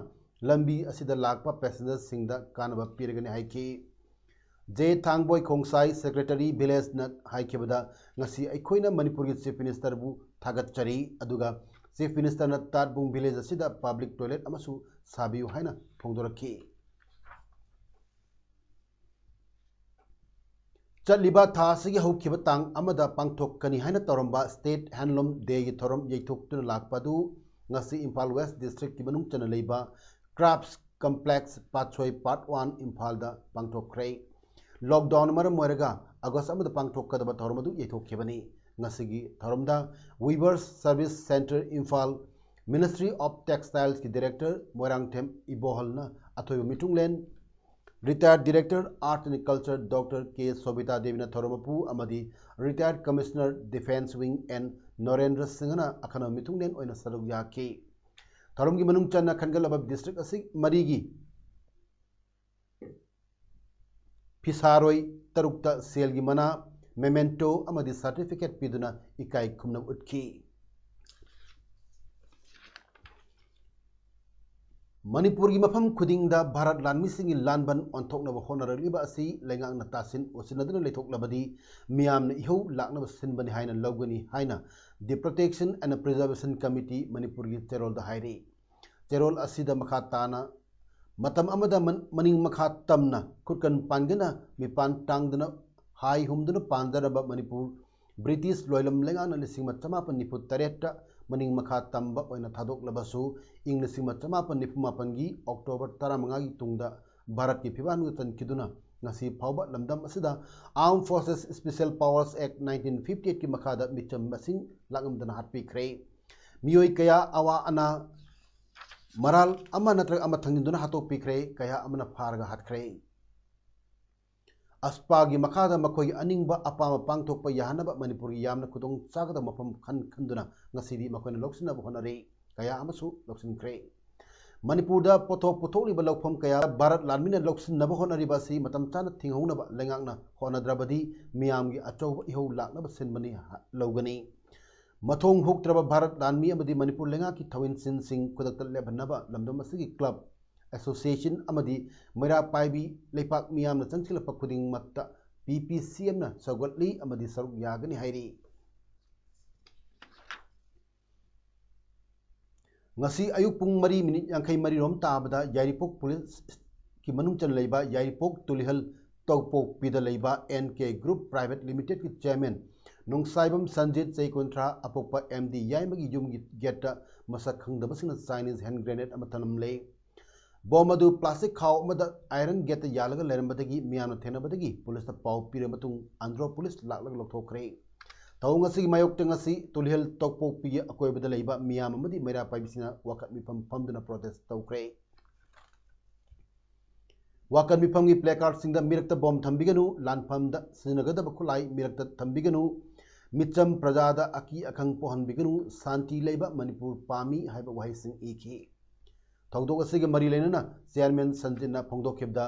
ꯂꯝꯕꯤ ꯑꯁꯤꯗ ꯂꯥꯛꯄ ꯄꯦꯁꯦꯟꯖꯔꯁꯤꯡꯗ ꯀꯥꯟꯅꯕ ꯄꯤꯔꯒꯅꯤ ꯍꯥꯏꯈꯤ꯫ ꯖꯦ ꯊꯥꯡꯕꯣꯏ ꯈꯣꯡꯁꯥꯏ, ꯁꯦꯀ꯭ꯔꯦꯇꯔꯤ ꯚꯤꯂꯦꯖꯅ ꯍꯥꯏꯈꯤꯕꯗ, ꯉꯁꯤ ꯑꯩꯈꯣꯏꯅ ꯃꯅꯤꯄꯨꯔꯒꯤ ꯆꯤꯐ ꯃꯤꯅꯤꯁꯇꯔꯕꯨ ꯊꯥꯒꯠꯆꯔꯤ, ꯑꯗꯨꯒ ꯆꯤꯐ ꯃꯤꯅꯤꯁꯇꯔꯅ ꯇꯥꯠꯕꯨꯡ ꯚꯤꯂꯦꯖ ꯑꯁꯤꯗ ꯄꯕ꯭ꯂꯤꯛ ꯇꯣꯏꯂꯦꯠ ꯑꯃꯁꯨ ꯁꯥꯕꯤꯌꯨ ꯍꯥꯏꯅ ꯐꯣꯡꯗꯣꯔꯛꯈꯤ꯫ ꯆꯠꯂꯤꯕ ꯊꯥ ꯑꯁꯤꯒꯤ ꯍꯧꯈꯤꯕ ꯇꯥꯡ ꯑꯃꯗ ꯄꯥꯡꯊꯣꯛꯀꯅꯤ ꯍꯥꯏꯅ ꯇꯧꯔꯝꯕ ꯁ꯭ꯇꯦꯠ ꯍꯦꯟꯂꯨꯝ ꯗꯦꯒꯤ ꯊꯧꯔꯝ ꯌꯩꯊꯣꯛꯇꯨꯅ ꯂꯥꯛꯄ ꯑꯗꯨ ꯉꯁꯤ ꯏꯝꯐꯥꯜ ꯋꯦꯁ ꯗꯤꯁꯇ꯭ꯔꯤꯛꯀꯤ ꯃꯅꯨꯡ ꯆꯟꯅ ꯂꯩꯕ ꯀ꯭ꯔꯥꯐꯁ ꯀꯝꯄ꯭ꯂꯦꯛꯁ ꯄꯥꯠꯁꯣꯏ ꯄꯥꯔꯠ ꯋꯥꯟ ꯏꯝꯐꯥꯜꯗ ꯄꯥꯡꯊꯣꯛꯈ꯭ꯔꯦ꯫ ꯂꯣꯛꯗꯥꯎꯟꯅ ꯃꯔꯝ ꯑꯣꯏꯔꯒ ꯑꯥꯒꯁ ꯑꯃꯗ ꯄꯥꯡꯊꯣꯛꯀꯗꯕ ꯊꯧꯔꯝ ꯑꯗꯨ ꯌꯩꯊꯣꯛꯈꯤꯕꯅꯤ꯫ ꯉꯁꯤꯒꯤ ꯊꯧꯔꯝꯗ Weavers Service Centre Imphal, Ministry of Textiles ꯀꯤ ꯗꯥꯏꯔꯦꯛꯇꯔ ꯃꯣꯏꯔꯥꯡꯊꯦꯝ ꯏꯕꯣꯍꯜꯅ ꯑꯊꯣꯏꯕ ꯃꯤꯊꯨꯡꯂꯦꯟ, retired director art and culture doctor K Sobita ꯗꯦꯕꯤꯅ ꯊꯧꯔꯝ ꯃꯄꯨ ꯑꯃꯗꯤ retired commissioner defence wing N Norendra ꯁꯤꯡꯍꯅ ꯑꯈꯟꯅꯕ ꯃꯤꯊꯨꯡꯂꯦꯟ ꯑꯣꯏꯅ ꯁꯔꯨꯛ ꯌꯥꯈꯤ꯫ ꯊꯧꯔꯝꯒꯤ ꯃꯅꯨꯡ ꯆꯟꯅ ꯈꯟꯒꯠꯂꯕ ꯗꯤꯁꯇ꯭ꯔꯤꯛ ꯑꯁꯤ ꯃꯔꯤꯒꯤ ꯐꯤꯁꯥꯔꯣꯏ ꯇꯔꯨꯛꯇ ꯁꯦꯜꯒꯤ ꯃꯅꯥ memento ꯑꯃꯗꯤ certificate ꯄꯤꯗꯨꯅ ꯏꯀꯥꯏ ꯈꯨꯝꯅꯕ ꯎꯠꯈꯤ꯫ ꯃꯅꯤꯄꯨꯔꯒꯤ ꯃꯐꯝ ꯈꯨꯗꯤꯡꯗ ꯚꯥꯔꯠ ꯂꯥꯟꯃꯤꯁꯤꯡꯒꯤ ꯂꯥꯟꯕꯟ ꯑꯣꯟꯊꯣꯛꯅꯕ ꯍꯣꯠꯅꯔꯛꯂꯤꯕ ꯑꯁꯤ ꯂꯩꯉꯥꯛꯅ ꯇꯥꯁꯤꯟ ꯑꯣꯠꯁꯤꯟꯅꯗꯨꯅ ꯂꯩꯊꯣꯛꯂꯕꯗꯤ ꯃꯤꯌꯥꯝꯅ ꯏꯍꯧ ꯂꯥꯛꯅꯕ ꯁꯤꯟꯕꯅꯤ ꯍꯥꯏꯅ ꯂꯧꯒꯅꯤ ꯍꯥꯏꯅ The Protection and Preservation Committee ꯃꯅꯤꯄꯨꯔꯒꯤ ꯆꯦꯔꯣꯜꯗ ꯍꯥꯏꯔꯤ꯫ ꯆꯦꯔꯣꯜ ꯑꯁꯤꯗ ꯃꯈꯥ ꯇꯥꯅ ꯃꯇꯝ ꯑꯃꯗ ꯃꯅꯤꯡ ꯃꯈꯥ ꯇꯝꯅ ꯈꯨꯠꯀꯟ ꯄꯥꯟꯒꯅ ꯃꯤꯄꯥꯟ ꯇꯥꯡꯗꯨꯅ ꯍꯥꯏ ꯍꯨꯝꯗꯨꯅ ꯄꯥꯟꯖꯔꯕ ꯃꯅꯤꯄꯨꯔ ꯕ꯭ꯔꯤꯇꯤꯁ ꯂꯣꯏꯂꯝ ꯂꯩꯉꯥꯛꯅ ꯂꯤꯁꯤꯡ ꯑꯃ ꯆꯃꯥꯄꯟ ꯅꯤꯐꯨ ꯇꯔꯦꯠꯇ ꯃꯅꯤꯡ ꯃꯈꯥ ꯇꯝꯕ ꯑꯣꯏꯅ ꯊꯥꯗꯣꯛꯂꯕꯁꯨ, ꯏꯪ ꯂꯤꯁꯤꯡ ꯑꯃ ꯆꯃꯥꯄꯟ ꯅꯤꯐꯨ ꯃꯥꯄꯟꯒꯤ ꯑꯣꯛꯇꯣꯕꯔ ꯇꯔꯥꯃꯉꯥꯒꯤ ꯇꯨꯡꯗ ꯚꯥꯔꯠꯀꯤ ꯐꯤꯕꯥꯟꯒ ꯆꯟꯈꯤꯗꯨꯅ ꯉꯁꯤ ꯐꯥꯎꯕ ꯂꯝꯗꯝ ꯑꯁꯤꯗ Armed Forces Special Powers Act nineteen fifty eight ꯀꯤ ꯃꯈꯥꯗ ꯃꯤꯆꯝ ꯃꯁꯤꯡ ꯂꯥꯛꯂꯝꯗꯅ ꯍꯥꯠꯄꯤꯈ꯭ꯔꯦ꯫ ꯃꯤꯑꯣꯏ ꯀꯌꯥ ꯑꯋꯥ ꯑꯅꯥ ꯃꯔꯥꯜ ꯑꯃ ꯅꯠꯇ꯭ꯔꯒ ꯑꯃ ꯊꯪꯖꯤꯟꯗꯨꯅ ꯍꯥꯠꯇꯣꯛꯄꯤꯈ꯭ꯔꯦ, ꯀꯌꯥ ꯑꯃꯅ ꯐꯥꯔꯒ ꯍꯥꯠꯈ꯭ꯔꯦ꯫ ꯑꯁꯄꯥꯒꯤ ꯃꯈꯥꯗ ꯃꯈꯣꯏꯒꯤ ꯑꯅꯤꯡꯕ ꯑꯄꯥꯝꯕ ꯄꯥꯡꯊꯣꯛꯄ ꯌꯥꯍꯟꯅꯕ ꯃꯅꯤꯄꯨꯔꯒꯤ ꯌꯥꯝꯅ ꯈꯨꯗꯣꯡ ꯆꯥꯒꯗꯕ ꯃꯐꯝ ꯈꯟ ꯈꯟꯗꯨꯅ ꯉꯁꯤꯗꯤ ꯃꯈꯣꯏꯅ ꯂꯧꯁꯤꯟꯅꯕ ꯍꯣꯠꯅꯔꯤ꯫ ꯀꯌꯥ ꯑꯃꯁꯨ ꯂꯧꯁꯤꯟꯈ꯭ꯔꯦ꯫ ꯃꯅꯤꯄꯨꯔꯗ ꯄꯣꯠꯊꯣꯛ ꯄꯨꯊꯣꯛꯂꯤꯕ ꯂꯧꯐꯝ ꯀꯌꯥ ꯚꯥꯔꯠ ꯂꯥꯟꯃꯤꯅ ꯂꯧꯁꯤꯟꯅꯕ ꯍꯣꯠꯅꯔꯤꯕ ꯑꯁꯤ ꯃꯇꯝ ꯆꯥꯅ ꯊꯤꯡꯍꯧꯅꯕ ꯂꯩꯉꯥꯛꯅ ꯍꯣꯠꯅꯗ꯭ꯔꯕꯗꯤ ꯃꯤꯌꯥꯝꯒꯤ ꯑꯆꯧꯕ ꯏꯍꯧ ꯂꯥꯛꯅꯕ ꯁꯤꯟꯕꯅꯤ ꯂꯧꯒꯅꯤ꯫ ꯃꯊꯣꯡ ꯍꯨꯛꯇ꯭ꯔꯕ ꯚꯥꯔꯠ ꯂꯥꯟꯃꯤ ꯑꯃꯗꯤ ꯃꯅꯤꯄꯨꯔ ꯂꯩꯉꯥꯛꯀꯤ ꯊꯧꯑꯣꯏꯟꯁꯤꯟꯁꯤꯡ ꯈꯨꯗꯛꯇ ꯂꯦꯞꯍꯟꯅꯕ ꯂꯝꯗꯝ ꯑꯁꯤꯒꯤ ꯀ꯭ꯂꯕ, ꯑꯦꯁꯣꯁꯤꯌꯦꯁꯟ ꯑꯃꯗꯤ ꯃꯩꯔꯥ ꯄꯥꯏꯕꯤ ꯂꯩꯄꯥꯛ ꯃꯤꯌꯥꯝꯅ ꯆꯪꯁꯤꯜꯂꯛꯄ ꯈꯨꯗꯤꯡꯃꯛꯇ ꯄꯤ ꯄꯤ ꯁꯤ ꯑꯦꯝꯅ ꯁꯧꯒꯠꯂꯤ ꯑꯃꯗꯤ ꯁꯔꯨꯛ ꯌꯥꯒꯅꯤ ꯍꯥꯏꯔꯤ꯫ ꯉꯁꯤ ꯑꯌꯨꯛ ꯄꯨꯡ ꯃꯔꯤ ꯃꯤꯅꯤꯠ ꯌꯥꯡꯈꯩ ꯃꯔꯤ ꯔꯣꯝ ꯇꯥꯕꯗ ꯌꯥꯏꯔꯤꯄꯣꯛ ꯄꯨꯂꯤꯁꯀꯤ ꯃꯅꯨꯡ ꯆꯟꯅ ꯂꯩꯕ ꯌꯥꯏꯔꯤꯄꯣꯛ ꯇꯨꯂꯤꯍꯜ ꯇꯧꯄꯣꯛꯄꯤꯗ ꯂꯩꯕ ꯑꯦꯟ ꯀꯦ ꯒ꯭ꯔꯨꯞ ꯄ꯭ꯔꯥꯏꯚꯦꯠ ꯂꯤꯃꯤꯇꯦꯗꯀꯤ ꯆꯤꯌꯔꯃꯦꯟ ꯅꯣꯡꯁꯥꯏꯕꯝ ꯁꯟꯖꯤꯠ, ꯆꯍꯤ ꯀꯨꯟꯊ꯭ꯔꯥ, ꯑꯄꯣꯛꯄ ꯑꯦꯝ ꯗꯤ ꯌꯥꯏꯃꯒꯤ ꯌꯨꯝꯒꯤ ꯒꯦꯠꯇ ꯃꯁꯛ ꯈꯪꯗꯕꯁꯤꯡꯅ ꯆꯥꯏꯅꯤꯁ ꯍꯦꯟ ꯒ꯭ꯔꯦꯅꯦꯗ ꯑꯃ ꯊꯅꯝꯂꯦ꯫ ꯕꯣꯝ ꯑꯗꯨ ꯄ꯭ꯂꯥꯁꯇꯤꯛ ꯈꯥꯎ ꯑꯃꯗ ꯑꯥꯏꯔꯟ ꯒꯦꯠꯇ ꯌꯥꯜꯂꯒ ꯂꯩꯔꯝꯕꯗꯒꯤ ꯃꯤꯌꯥꯝꯅ ꯊꯦꯡꯅꯕꯗꯒꯤ ꯄꯨꯂꯤꯁꯇ ꯄꯥꯎ ꯄꯤꯔꯕ ꯃꯇꯨꯡ ꯑꯟꯗ꯭ꯔꯣ ꯄꯨꯂꯤꯁ ꯂꯥꯛꯂꯒ ꯂꯧꯊꯣꯛꯈ꯭ꯔꯦ꯫ ꯊꯧꯑꯣꯡ ꯑꯁꯤꯒꯤ ꯃꯥꯌꯣꯛꯇ ꯉꯁꯤ ꯇꯨꯂꯤꯍꯜ ꯇꯧꯄꯣꯛꯄꯤꯒꯤ ꯑꯀꯣꯏꯕꯗ ꯂꯩꯕ ꯃꯤꯌꯥꯝ ꯑꯃꯗꯤ ꯃꯩꯔꯥ ꯄꯥꯏꯕꯤꯁꯤꯡꯅ ꯋꯥꯀꯠ ꯃꯤꯐꯝ ꯐꯝꯗꯨꯅ ꯄ꯭ꯔꯣꯇꯦꯁ ꯇꯧꯈ꯭ꯔꯦ꯫ ꯋꯥꯀꯠ ꯃꯤꯐꯝꯒꯤ ꯄ꯭ꯂꯦꯀꯥꯔꯗꯁꯤꯡꯗ "ꯃꯤꯔꯛꯇ ꯕꯣꯝ ꯊꯝꯕꯤꯒꯅꯨ", "ꯂꯥꯟꯐꯝꯗ ꯁꯤꯖꯤꯟꯅꯒꯗꯕ ꯈꯨꯠꯂꯥꯏ ꯃꯤꯔꯛꯇ ꯊꯝꯕꯤꯒꯅꯨ", "ꯃꯤꯆꯝ ꯄ꯭ꯔꯖꯥꯗ ꯑꯀꯤ ꯑꯈꯪ ꯄꯣꯛꯍꯟꯕꯤꯒꯅꯨ", "ꯁꯥꯟꯇꯤ ꯂꯩꯕ ꯃꯅꯤꯄꯨꯔ ꯄꯥꯝꯃꯤ" ꯍꯥꯏꯕ ꯋꯥꯍꯩꯁꯤꯡ ꯏꯈꯤ꯫ ꯊꯧꯗꯣꯛ ꯑꯁꯤꯒ ꯃꯔꯤ ꯂꯩꯅꯅ ꯆꯤꯌꯔꯃꯦꯟ ꯁꯟꯖꯤꯠꯅ ꯐꯣꯡꯗꯣꯛꯈꯤꯕꯗ,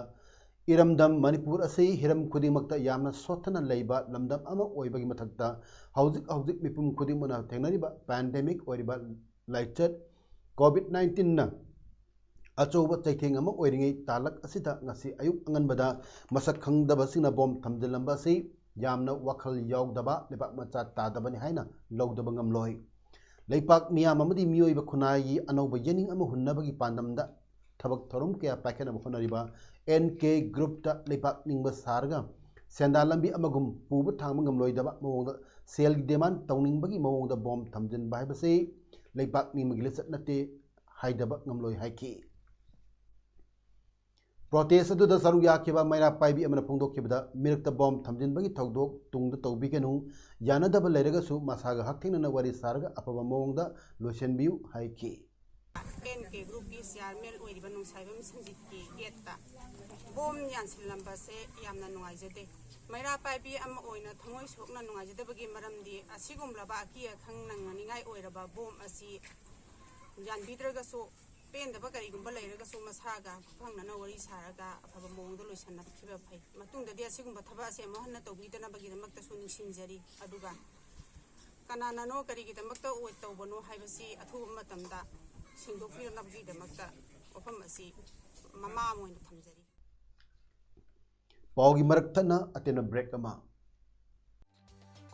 ꯏꯔꯝꯗꯝ ꯃꯅꯤꯄꯨꯔ ꯑꯁꯤ ꯍꯤꯔꯝ ꯈꯨꯗꯤꯡꯃꯛꯇ ꯌꯥꯝꯅ ꯁꯣꯠꯊꯅ ꯂꯩꯕ ꯂꯝꯗꯝ ꯑꯃ ꯑꯣꯏꯕꯒꯤ ꯃꯊꯛꯇ, ꯍꯧꯖꯤꯛ ꯍꯧꯖꯤꯛ ꯃꯤꯄꯨꯝ ꯈꯨꯗꯤꯡꯃꯛꯅ ꯊꯦꯡꯅꯔꯤꯕ ꯄꯦꯟꯗꯦꯃꯤꯛ ꯑꯣꯏꯔꯤꯕ ꯂꯥꯏꯆꯠ ꯀꯣꯚꯤꯗ ꯅꯥꯏꯟꯇꯤꯟꯅ ꯑꯆꯧꯕ ꯆꯩꯊꯦꯡ ꯑꯃ ꯑꯣꯏꯔꯤꯉꯩ ꯇꯥꯂꯛ ꯑꯁꯤꯗ ꯉꯁꯤ ꯑꯌꯨꯛ ꯑꯉꯟꯕꯗ ꯃꯁꯛ ꯈꯪꯗꯕꯁꯤꯡꯅ ꯕꯣꯝ ꯊꯝꯖꯤꯜꯂꯝꯕ ꯑꯁꯤ ꯌꯥꯝꯅ ꯋꯥꯈꯜ ꯌꯥꯎꯗꯕ, ꯂꯩꯕꯥꯛ ꯃꯆꯥ ꯇꯥꯗꯕꯅꯤ ꯍꯥꯏꯅ ꯂꯧꯗꯕ ꯉꯝꯂꯣꯏ꯫ ꯂꯩꯄꯥꯛ ꯃꯤꯌꯥꯝ ꯑꯃꯗꯤ ꯃꯤꯑꯣꯏꯕ ꯈꯨꯟꯅꯥꯏꯒꯤ ꯑꯅꯧꯕ ꯌꯦꯅꯤꯡ ꯑꯃ ꯍꯨꯟꯅꯕꯒꯤ ꯄꯥꯟꯗꯝꯗ ꯊꯕꯛ ꯊꯧꯔꯝ ꯀꯌꯥ ꯄꯥꯏꯈꯠꯅꯕ ꯍꯣꯠꯅꯔꯤꯕ ꯑꯦꯟ ꯀꯦ ꯒ꯭ꯔꯨꯞꯇ ꯂꯩꯕꯥꯛ ꯅꯤꯡꯕ ꯁꯥꯔꯒ ꯁꯦꯟꯗꯥꯟ ꯂꯝꯕꯤ ꯑꯃꯒꯨꯝ ꯄꯨꯕ ꯊꯥꯡꯕ ꯉꯝꯂꯣꯏꯗꯕ ꯃꯑꯣꯡꯗ ꯁꯦꯜꯒꯤ ꯗꯤꯃꯥꯟ ꯇꯧꯅꯤꯡꯕꯒꯤ ꯃꯑꯣꯡꯗ ꯕꯣꯝ ꯊꯝꯖꯤꯟꯕ ꯍꯥꯏꯕꯁꯤ ꯂꯩꯕꯥꯛ ꯅꯤꯡꯕꯒꯤ ꯂꯤꯆꯠ ꯅꯠꯇꯦ ꯍꯥꯏꯗꯕ ꯉꯝꯂꯣꯏ ꯍꯥꯏꯈꯤ꯫ ꯄ꯭ꯔꯣꯇꯦꯁ ꯑꯗꯨꯗ ꯁꯔꯨꯛ ꯌꯥꯈꯤꯕ ꯃꯩꯔꯥ ꯄꯥꯏꯕꯤ ꯑꯃꯅ ꯐꯣꯡꯗꯣꯛꯈꯤꯕꯗ, ꯃꯤꯔꯛꯇ ꯕꯣꯝ ꯊꯝꯖꯤꯟꯕꯒꯤ ꯊꯧꯗꯣꯛ ꯇꯨꯡꯗ ꯇꯧꯕꯤꯒꯅꯨ, ꯌꯥꯅꯗꯕ ꯂꯩꯔꯒꯁꯨ ꯃꯁꯥꯒ ꯍꯛꯊꯦꯡꯅꯅ ꯋꯥꯔꯤ ꯁꯥꯔꯒ ꯑꯐꯕ ꯃꯑꯣꯡꯗ ꯂꯣꯏꯁꯤꯟꯕꯤꯌꯨ ꯍꯥꯏꯈꯤ꯫ ꯑꯦꯟ ꯀꯦ ꯒ꯭ꯔꯨꯞꯀꯤ ꯆꯤꯌꯥꯔꯃꯦꯟ ꯑꯣꯏꯔꯤꯕ ꯅꯨꯡꯁꯥꯏꯕꯝ ꯁꯟꯖꯤꯠꯀꯤ ꯑꯦꯠꯇ ꯕꯣꯝ ꯌꯥꯟꯁꯤꯜꯂꯝꯕꯁꯦ ꯌꯥꯝꯅ ꯅꯨꯡꯉꯥꯏꯖꯗꯦ꯫ ꯃꯩꯔꯥ ꯄꯥꯏꯕꯤ ꯑꯃ ꯑꯣꯏꯅ ꯊꯃꯣꯏ ꯁꯣꯛꯅ ꯅꯨꯡꯉꯥꯏꯖꯗꯕꯒꯤ ꯃꯔꯝꯗꯤ ꯑꯁꯤꯒꯨꯝꯂꯕ ꯑꯀꯤ ꯑꯈꯪ ꯅꯪꯅꯅꯤꯡꯉꯥꯏ ꯑꯣꯏꯔꯕ ꯕꯣꯝ ꯑꯁꯤ ꯌꯥꯟꯕꯤꯗ꯭ꯔꯒꯁꯨ, ꯄꯦꯟꯗꯕ ꯀꯔꯤꯒꯨꯝꯕ ꯂꯩꯔꯒꯁꯨ ꯃꯁꯥꯒ ꯐꯪꯅꯅ ꯋꯥꯔꯤ ꯁꯥꯔꯒ ꯑꯐꯕ ꯃꯑꯣꯡꯗ ꯂꯣꯏꯁꯤꯟꯅꯈꯤꯕ ꯐꯩ꯫ ꯃꯇꯨꯡꯗꯗꯤ ꯑꯁꯤꯒꯨꯝꯕ ꯊꯕꯛ ꯑꯁꯦ ꯑꯃꯨꯛ ꯍꯟꯅ ꯇꯧꯕꯤꯗꯅꯕꯒꯤꯗꯃꯛꯇꯁꯨ ꯅꯤꯡꯁꯤꯡꯖꯔꯤ꯫ ꯑꯗꯨꯒ ꯀꯅꯥꯅꯅꯣ, ꯀꯔꯤꯒꯤꯗꯃꯛꯇ ꯑꯣꯏ-, ꯇꯧꯕꯅꯣ ꯍꯥꯏꯕꯁꯤ ꯑꯊꯨꯕ ꯃꯇꯝꯗ ꯁꯦꯡꯗꯣꯛꯄꯤꯔꯛꯅꯕꯒꯤꯗꯃꯛꯇ ꯋꯥꯐꯝ ꯑꯁꯤ ꯃꯃꯥ ꯑꯃ ꯑꯣꯏꯅ ꯊꯝꯖꯔꯤ꯫ ꯄꯥꯎꯒꯤ ꯃꯔꯛ ꯊꯠꯅ ꯑꯇꯦꯟꯕ ꯕ꯭ꯔꯦꯛ ꯑꯃ꯫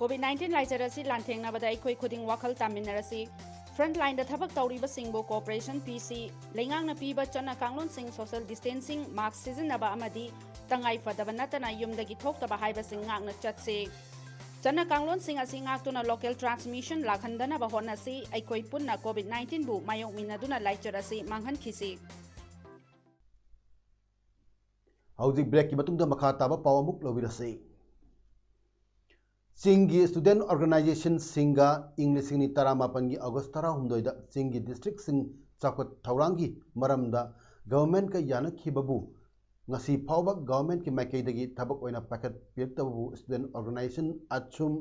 ꯀꯣꯚꯤꯗ ꯅꯥꯏꯟꯇꯤꯟ ꯂꯥꯏꯆꯠ ꯑꯁꯤ ꯂꯥꯟꯊꯦꯡꯅꯕꯗ ꯑꯩꯈꯣꯏ ꯈꯨꯗꯤꯡ ꯋꯥꯈꯜ ꯇꯥꯃꯤꯟꯅꯔꯁꯤ꯫ ꯐ꯭ꯔꯟꯠ ꯂꯥꯏꯟꯗ ꯊꯕꯛ ꯇꯧꯔꯤꯕꯁꯤꯡꯕꯨ ꯀꯣꯑꯣꯄꯔꯦꯁꯟ ꯄꯤꯁꯤ꯫ ꯂꯩꯉꯥꯛꯅ ꯄꯤꯕ ꯆꯠꯅ ꯀꯥꯡꯂꯣꯟꯁꯤꯡ, ꯁꯣꯁꯤꯌꯦꯜ ꯗꯤꯁꯇꯦꯟꯁꯤꯡ, ꯃꯥꯁꯛ ꯁꯤꯖꯤꯟꯅꯕ ꯑꯃꯗꯤ ꯇꯉꯥꯏ ꯐꯗꯕ ꯅꯠꯇꯅ ꯌꯨꯝꯗꯒꯤ ꯊꯣꯛꯇꯕ ꯍꯥꯏꯕꯁꯤꯡ ꯉꯥꯛꯅ ꯆꯠꯁꯤ꯫ ꯆꯠꯅ ꯀꯥꯡꯂꯣꯟꯁꯤꯡ ꯑꯁꯤ ꯉꯥꯛꯇꯨꯅ ꯂꯣꯀꯦꯜ ꯇ꯭ꯔꯥꯟꯁꯃꯤꯁꯟ ꯂꯥꯛꯍꯟꯗꯅꯕ ꯍꯣꯠꯅꯁꯤ꯫ ꯑꯩꯈꯣꯏ ꯄꯨꯟꯅ ꯀꯣꯚꯤꯗ ꯅꯥꯏꯟꯇꯤꯟꯕꯨ ꯃꯥꯌꯣꯛꯃꯤꯟꯅꯗꯨꯅ ꯂꯥꯏꯆꯠ ꯑꯁꯤ ꯃꯥꯡꯍꯟꯈꯤꯁꯤ꯫ ꯍꯧꯖꯤꯛ ꯕ꯭ꯔꯦꯛꯀꯤ ꯃꯇꯨꯡꯗ ꯃꯈꯥ ꯇꯥꯕ ꯄꯥꯎ ꯑꯃꯨꯛ ꯂꯧꯕꯤꯔꯁꯤ꯫ ꯆꯤꯡꯒꯤ ꯁ꯭ꯇꯨꯗꯦꯟꯠ ꯑꯣꯔꯒꯅꯥꯏꯖꯦꯁꯟꯁꯤꯡꯒ ꯏꯪ ꯂꯤꯁꯤꯡ ꯑꯅꯤ ꯇꯔꯥꯃꯥꯄꯟꯒꯤ ꯑꯣꯒꯁ꯭ꯠ ꯇꯔꯥꯍꯨꯝꯗꯣꯏꯗ ꯆꯤꯡꯒꯤ ꯗꯤꯁꯇ꯭ꯔꯤꯛꯁꯤꯡ ꯆꯥꯎꯈꯠ ꯊꯧꯔꯥꯡꯒꯤ ꯃꯔꯝꯗ ꯒꯚꯔꯟꯃꯦꯟꯠꯀ ꯌꯥꯅꯈꯤꯕꯕꯨ ꯉꯁꯤ ꯐꯥꯎꯕ ꯒꯚꯔꯟꯃꯦꯟꯠꯀꯤ ꯃꯥꯏꯀꯩꯗꯒꯤ ꯊꯕꯛ ꯑꯣꯏꯅ ꯄꯥꯏꯈꯠꯄꯤꯔꯛꯇꯕꯕꯨ ꯁ꯭ꯇꯨꯗꯦꯟꯠ ꯑꯣꯔꯒꯅꯥꯏꯖꯦꯁꯟ ꯑꯆꯨꯝ,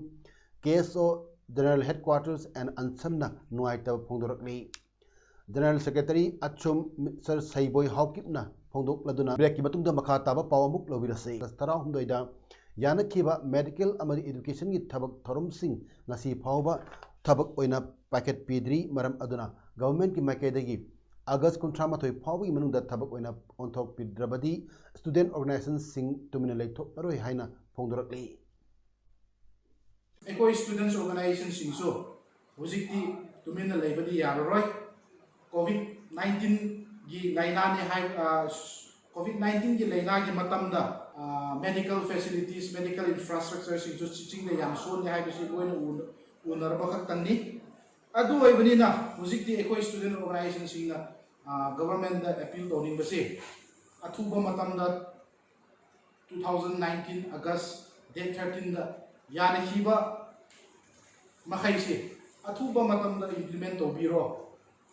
ꯀꯦ ꯑꯦꯁ ꯑꯣ, ꯖꯦꯅꯔꯦꯜ ꯍꯦꯗꯀ꯭ꯋꯥꯇꯔꯁ ꯑꯦꯟ ꯑꯟꯁꯝꯅ ꯅꯨꯡꯉꯥꯏꯇꯕ ꯐꯣꯡꯗꯣꯔꯛꯂꯤ꯫ ꯖꯦꯅꯔꯦꯜ ꯁꯦꯀ꯭ꯔꯦꯇꯔꯤ ꯑꯆꯨꯝ ꯃꯤꯁꯇꯔ ꯁꯩꯕꯣꯏ ꯍꯥꯎꯀꯤꯞꯅ ꯐꯣꯡꯗꯣꯛꯂꯗꯨꯅ, ꯕ꯭ꯔꯦꯛꯀꯤ ꯃꯇꯨꯡꯗ ꯃꯈꯥ ꯇꯥꯕ ꯄꯥꯎ ꯑꯃꯨꯛ ꯂꯧꯕꯤꯔꯁꯤ꯫ ꯑꯥꯒꯁ ꯇꯔꯥꯍꯨꯝꯗꯣꯏꯗ ꯌꯥꯅꯈꯤꯕ ꯃꯦꯗꯤꯀꯦꯜ ꯑꯃꯗꯤ ꯏꯗꯨꯀꯦꯁꯟꯒꯤ ꯊꯕꯛ ꯊꯧꯔꯝꯁꯤꯡ ꯉꯁꯤ ꯐꯥꯎꯕ ꯊꯕꯛ ꯑꯣꯏꯅ ꯄꯥꯏꯈꯠꯄꯤꯗ꯭ꯔꯤ꯫ ꯃꯔꯝ ꯑꯗꯨꯅ ꯒꯚꯔꯟꯃꯦꯟꯠꯀꯤ ꯃꯥꯏꯀꯩꯗꯒꯤ ꯑꯥꯒꯁ ꯀꯨꯟꯊ꯭ꯔꯥ ꯃꯥꯊꯣꯏ ꯐꯥꯎꯕꯒꯤ ꯃꯅꯨꯡꯗ ꯊꯕꯛ ꯑꯣꯏꯅ ꯑꯣꯟꯊꯣꯛꯄꯤꯗ꯭ꯔꯕꯗꯤ ꯁ꯭ꯇꯨꯗꯦꯟꯠ ꯑꯣꯔꯒꯅꯥꯏꯖꯦꯁꯟꯁꯤꯡ ꯇꯨꯃꯤꯟꯅ ꯂꯩꯊꯣꯛꯂꯔꯣꯏ ꯍꯥꯏꯅ ꯐꯣꯡꯗꯣꯔꯛꯂꯤ꯫ ꯑꯩꯈꯣꯏ ꯁ꯭ꯇꯨꯗꯦꯟꯠꯁ ꯑꯣꯔꯒꯅꯥꯏꯖꯦꯁꯟꯁꯤꯡꯁꯨ ꯍꯧꯖꯤꯛꯇꯤ ꯇꯨꯃꯤꯟꯅ ꯂꯩꯕꯗꯤ ꯌꯥꯔꯔꯣꯏ꯫ ꯀꯣꯚꯤꯗ ꯅꯥꯏꯟꯇꯤꯟꯒꯤ ꯂꯥꯏꯅꯥꯅꯤ ꯍꯥꯏ, ꯑ, ꯀꯣꯚꯤꯗ ꯅꯥꯏꯟꯇꯤꯟꯒꯤ ꯂꯥꯏꯅꯥꯒꯤ ꯃꯇꯝꯗ, ꯑ, ꯃꯦꯗꯤꯀꯦꯜ ꯐꯦꯁꯤꯂꯤꯇꯤꯁ, ꯃꯦꯗꯤꯀꯦꯜ ꯏꯟꯐ꯭ꯔꯥꯁ꯭ꯇ꯭ꯔꯛꯆꯔꯁꯤꯡꯁꯨ ꯆꯤꯡꯗ ꯌꯥꯝ ꯁꯣꯜꯂꯤ ꯍꯥꯏꯕꯁꯤ ꯂꯣꯏꯅ ꯎ-, ꯎꯅꯔꯕ ꯈꯛꯇꯪꯅꯤ꯫ ꯑꯗꯨ ꯑꯣꯏꯕꯅꯤꯅ ꯍꯧꯖꯤꯛꯇꯤ ꯑꯩꯈꯣꯏ ꯁ꯭ꯇꯨꯗꯦꯟꯠ ꯑꯣꯔꯒꯅꯥꯏꯖꯦꯁꯟꯁꯤꯡꯅ, ꯑ, ꯒꯚꯔꯟꯃꯦꯟꯠꯇ ꯑꯦꯄꯤꯜ ꯇꯧꯅꯤꯡꯕꯁꯤ, ꯑꯊꯨꯕ ꯃꯇꯝꯗ two thousand nineteen August date thirteenꯗ ꯌꯥꯅꯈꯤꯕ ꯃꯈꯩꯁꯤ ꯑꯊꯨꯕ ꯃꯇꯝꯗ ꯏꯝꯄ꯭ꯂꯤꯃꯦꯟꯠ ꯇꯧꯕꯤꯔꯣ,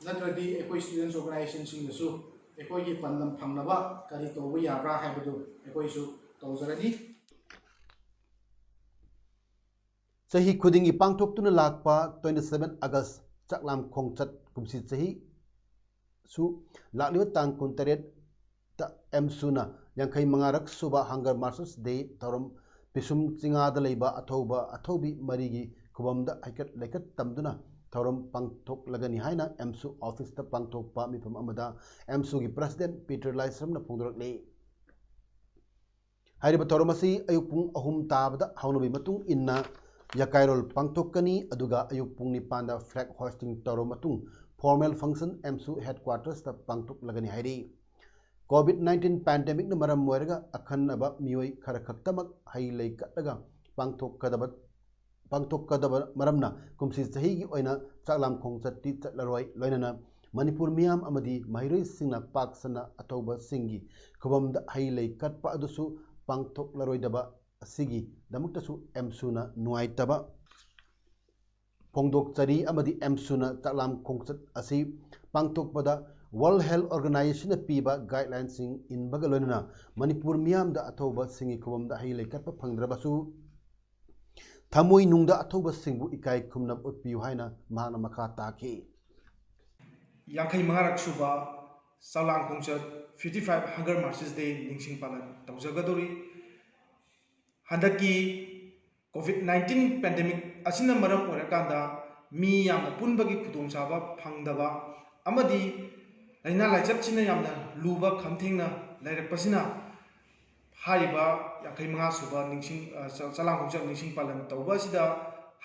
ꯅꯠꯇ꯭ꯔꯗꯤ ꯑꯩꯈꯣꯏ ꯁ꯭ꯇꯨꯗꯦꯟꯠꯁ ꯑꯣꯔꯒꯅꯥꯏꯖꯦꯁꯟꯁꯤꯡꯅꯁꯨ ꯑꯩꯈꯣꯏꯒꯤ ꯄꯥꯟꯗꯝ ꯐꯪꯅꯕ ꯀꯔꯤ ꯇꯧꯕ ꯌꯥꯕ꯭ꯔꯥ ꯍꯥꯏꯕꯗꯨ ꯑꯩꯈꯣꯏꯁꯨ ꯇꯧꯖꯔꯅꯤ꯫ ꯆꯍꯤ ꯈꯨꯗꯤꯡꯒꯤ ꯄꯥꯡꯊꯣꯛꯇꯨꯅ ꯂꯥꯛꯄ twenty seven August ꯆꯥꯛꯂꯥꯝ ꯈꯣꯡꯆꯠ ꯀꯨꯝꯁꯤ ꯆꯍꯤꯁꯨ ꯂꯥꯛꯂꯤꯕ ꯇꯥꯡ ꯀꯨꯟꯇꯔꯦꯠꯇ ꯑꯦꯝꯁꯨꯅ ꯌꯥꯡꯈꯩ ꯃꯉꯥꯔꯛ ꯁꯨꯕ Hunger Martyrs Day ꯊꯧꯔꯝ ꯄꯤꯁꯨꯝ ꯆꯤꯉꯥꯗ ꯂꯩꯕ ꯑꯊꯧꯕ ꯑꯊꯧꯕꯤ ꯃꯔꯤꯒꯤ ꯈꯨꯕꯝꯗ ꯍꯩꯀꯠ ꯂꯩꯀꯠ ꯇꯝꯗꯨꯅ ꯊꯧꯔꯝ ꯄꯥꯡꯊꯣꯛꯂꯒꯅꯤ ꯍꯥꯏꯅ ꯑꯦꯝꯁꯨ ꯑꯣꯐꯤꯁꯇ ꯄꯥꯡꯊꯣꯛꯄ ꯃꯤꯐꯝ ꯑꯃꯗ ꯑꯦꯝꯁꯨꯒꯤ ꯄ꯭ꯔꯁꯤꯗꯦꯟꯠ ꯄꯤꯇꯔ ꯂꯥꯏꯁ꯭ꯔꯝꯅ ꯐꯣꯡꯗꯣꯔꯛꯂꯤ꯫ ꯍꯥꯏꯔꯤꯕ ꯊꯧꯔꯝ ꯑꯁꯤ ꯑꯌꯨꯛ ꯄꯨꯡ ꯑꯍꯨꯝ ꯇꯥꯕꯗ ꯍꯧꯅꯕꯤ ꯃꯇꯨꯡ ꯏꯟꯅ ꯌꯥꯀꯥꯏꯔꯣꯜ ꯄꯥꯡꯊꯣꯛꯀꯅꯤ, ꯑꯗꯨꯒ ꯑꯌꯨꯛ ꯄꯨꯡ ꯅꯤꯄꯥꯟꯗ flag hoisting ꯇꯧꯔꯕ ꯃꯇꯨꯡ formal function ꯑꯦꯝꯁꯨ headquartersꯇ ꯄꯥꯡꯊꯣꯛꯂꯒꯅꯤ ꯍꯥꯏꯔꯤ꯫ ꯀꯣꯚꯤꯗ ꯅꯥꯏꯟꯇꯤꯟ pandemicꯅ ꯃꯔꯝ ꯑꯣꯏꯔꯒ ꯑꯈꯟꯅꯕ ꯃꯤꯑꯣꯏ ꯈꯔ ꯈꯛꯇꯃꯛ ꯍꯩ ꯂꯩ ꯀꯠꯂꯒ ꯄꯥꯡꯊꯣꯛꯀꯗꯕ, ꯄꯥꯡꯊꯣꯛꯀꯗꯕ ꯃꯔꯝꯅ ꯀꯨꯝꯁꯤ ꯆꯍꯤꯒꯤ ꯑꯣꯏꯅ ꯆꯥꯛꯂꯥꯝ ꯈꯣꯡꯆꯠꯇꯤ ꯆꯠꯂꯔꯣꯏ꯫ ꯂꯣꯏꯅꯅ ꯃꯅꯤꯄꯨꯔ ꯃꯤꯌꯥꯝ ꯑꯃꯗꯤ ꯃꯍꯩꯔꯣꯏꯁꯤꯡꯅ ꯄꯥꯛ ꯁꯟꯅ ꯑꯊꯧꯕꯁꯤꯡꯒꯤ ꯈꯨꯕꯝꯗ ꯍꯩ ꯂꯩ ꯀꯠꯄ ꯑꯗꯨꯁꯨ ꯄꯥꯡꯊꯣꯛꯂꯔꯣꯏꯗꯕ ꯑꯁꯤꯒꯤꯗꯃꯛꯇꯁꯨ ꯑꯦꯝꯁꯨꯅ ꯅꯨꯡꯉꯥꯏꯇꯕ ꯐꯣꯡꯗꯣꯛꯆꯔꯤ ꯑꯃꯗꯤ ꯑꯦꯝꯁꯨꯅ ꯆꯥꯛꯂꯥꯝ ꯈꯣꯡꯆꯠ ꯑꯁꯤ ꯄꯥꯡꯊꯣꯛꯄꯗ World Health Organizationꯅ ꯄꯤꯕ guidelineꯁꯤꯡ ꯏꯟꯕꯒ ꯂꯣꯏꯅꯅ ꯃꯅꯤꯄꯨꯔ ꯃꯤꯌꯥꯝꯗ ꯑꯊꯧꯕꯁꯤꯡꯒꯤ ꯈꯨꯕꯝꯗ ꯍꯩ ꯂꯩ ꯀꯠꯄ ꯐꯪꯗ꯭ꯔꯕꯁꯨ ꯊꯃꯣꯏꯅꯨꯡꯗ ꯑꯊꯧꯕꯁꯤꯡꯕꯨ ꯏꯀꯥꯏ ꯈꯨꯝꯅꯕ ꯎꯠꯄꯤꯌꯨ ꯍꯥꯏꯅ ꯃꯍꯥꯛꯅ ꯃꯈꯥ ꯇꯥꯈꯤ꯫ ꯌꯥꯡꯈꯩ ꯃꯉꯥꯔꯛ ꯁꯨꯕ ꯆꯥꯛꯂꯥꯡ ꯈꯣꯡꯆꯠ fifty five Hunger Marches Day ꯅꯤꯡꯁꯤꯡ ꯄꯥꯂꯟ ꯇꯧꯖꯒꯗꯧꯔꯤ꯫ ꯍꯟꯗꯛꯀꯤ COVID nineteen pandemic ꯑꯁꯤꯅ ꯃꯔꯝ ꯑꯣꯏꯔꯀꯥꯟꯗ ꯃꯤ ꯌꯥꯝꯅ ꯄꯨꯟꯕꯒꯤ ꯈꯨꯗꯣꯡꯆꯥꯕ ꯐꯪꯗꯕ ꯑꯃꯗꯤ ꯂꯥꯏꯅꯥ ꯂꯥꯏꯆꯠꯁꯤꯅ ꯌꯥꯝꯅ ꯂꯨꯕ ꯈꯝꯊꯦꯡꯅ ꯂꯩꯔꯛꯄꯁꯤꯅ ꯍꯥꯏꯔꯤꯕ ꯌꯥꯡꯈꯩ ꯃꯉꯥ ꯁꯨꯕ ꯅꯤꯡꯁꯤꯡ, ꯑ, ꯆ-, ꯆꯥꯛꯂꯥꯡ ꯈꯣꯡꯆꯠ ꯅꯤꯡꯁꯤꯡ ꯄꯥꯂꯟ ꯇꯧꯕ ꯑꯁꯤꯗ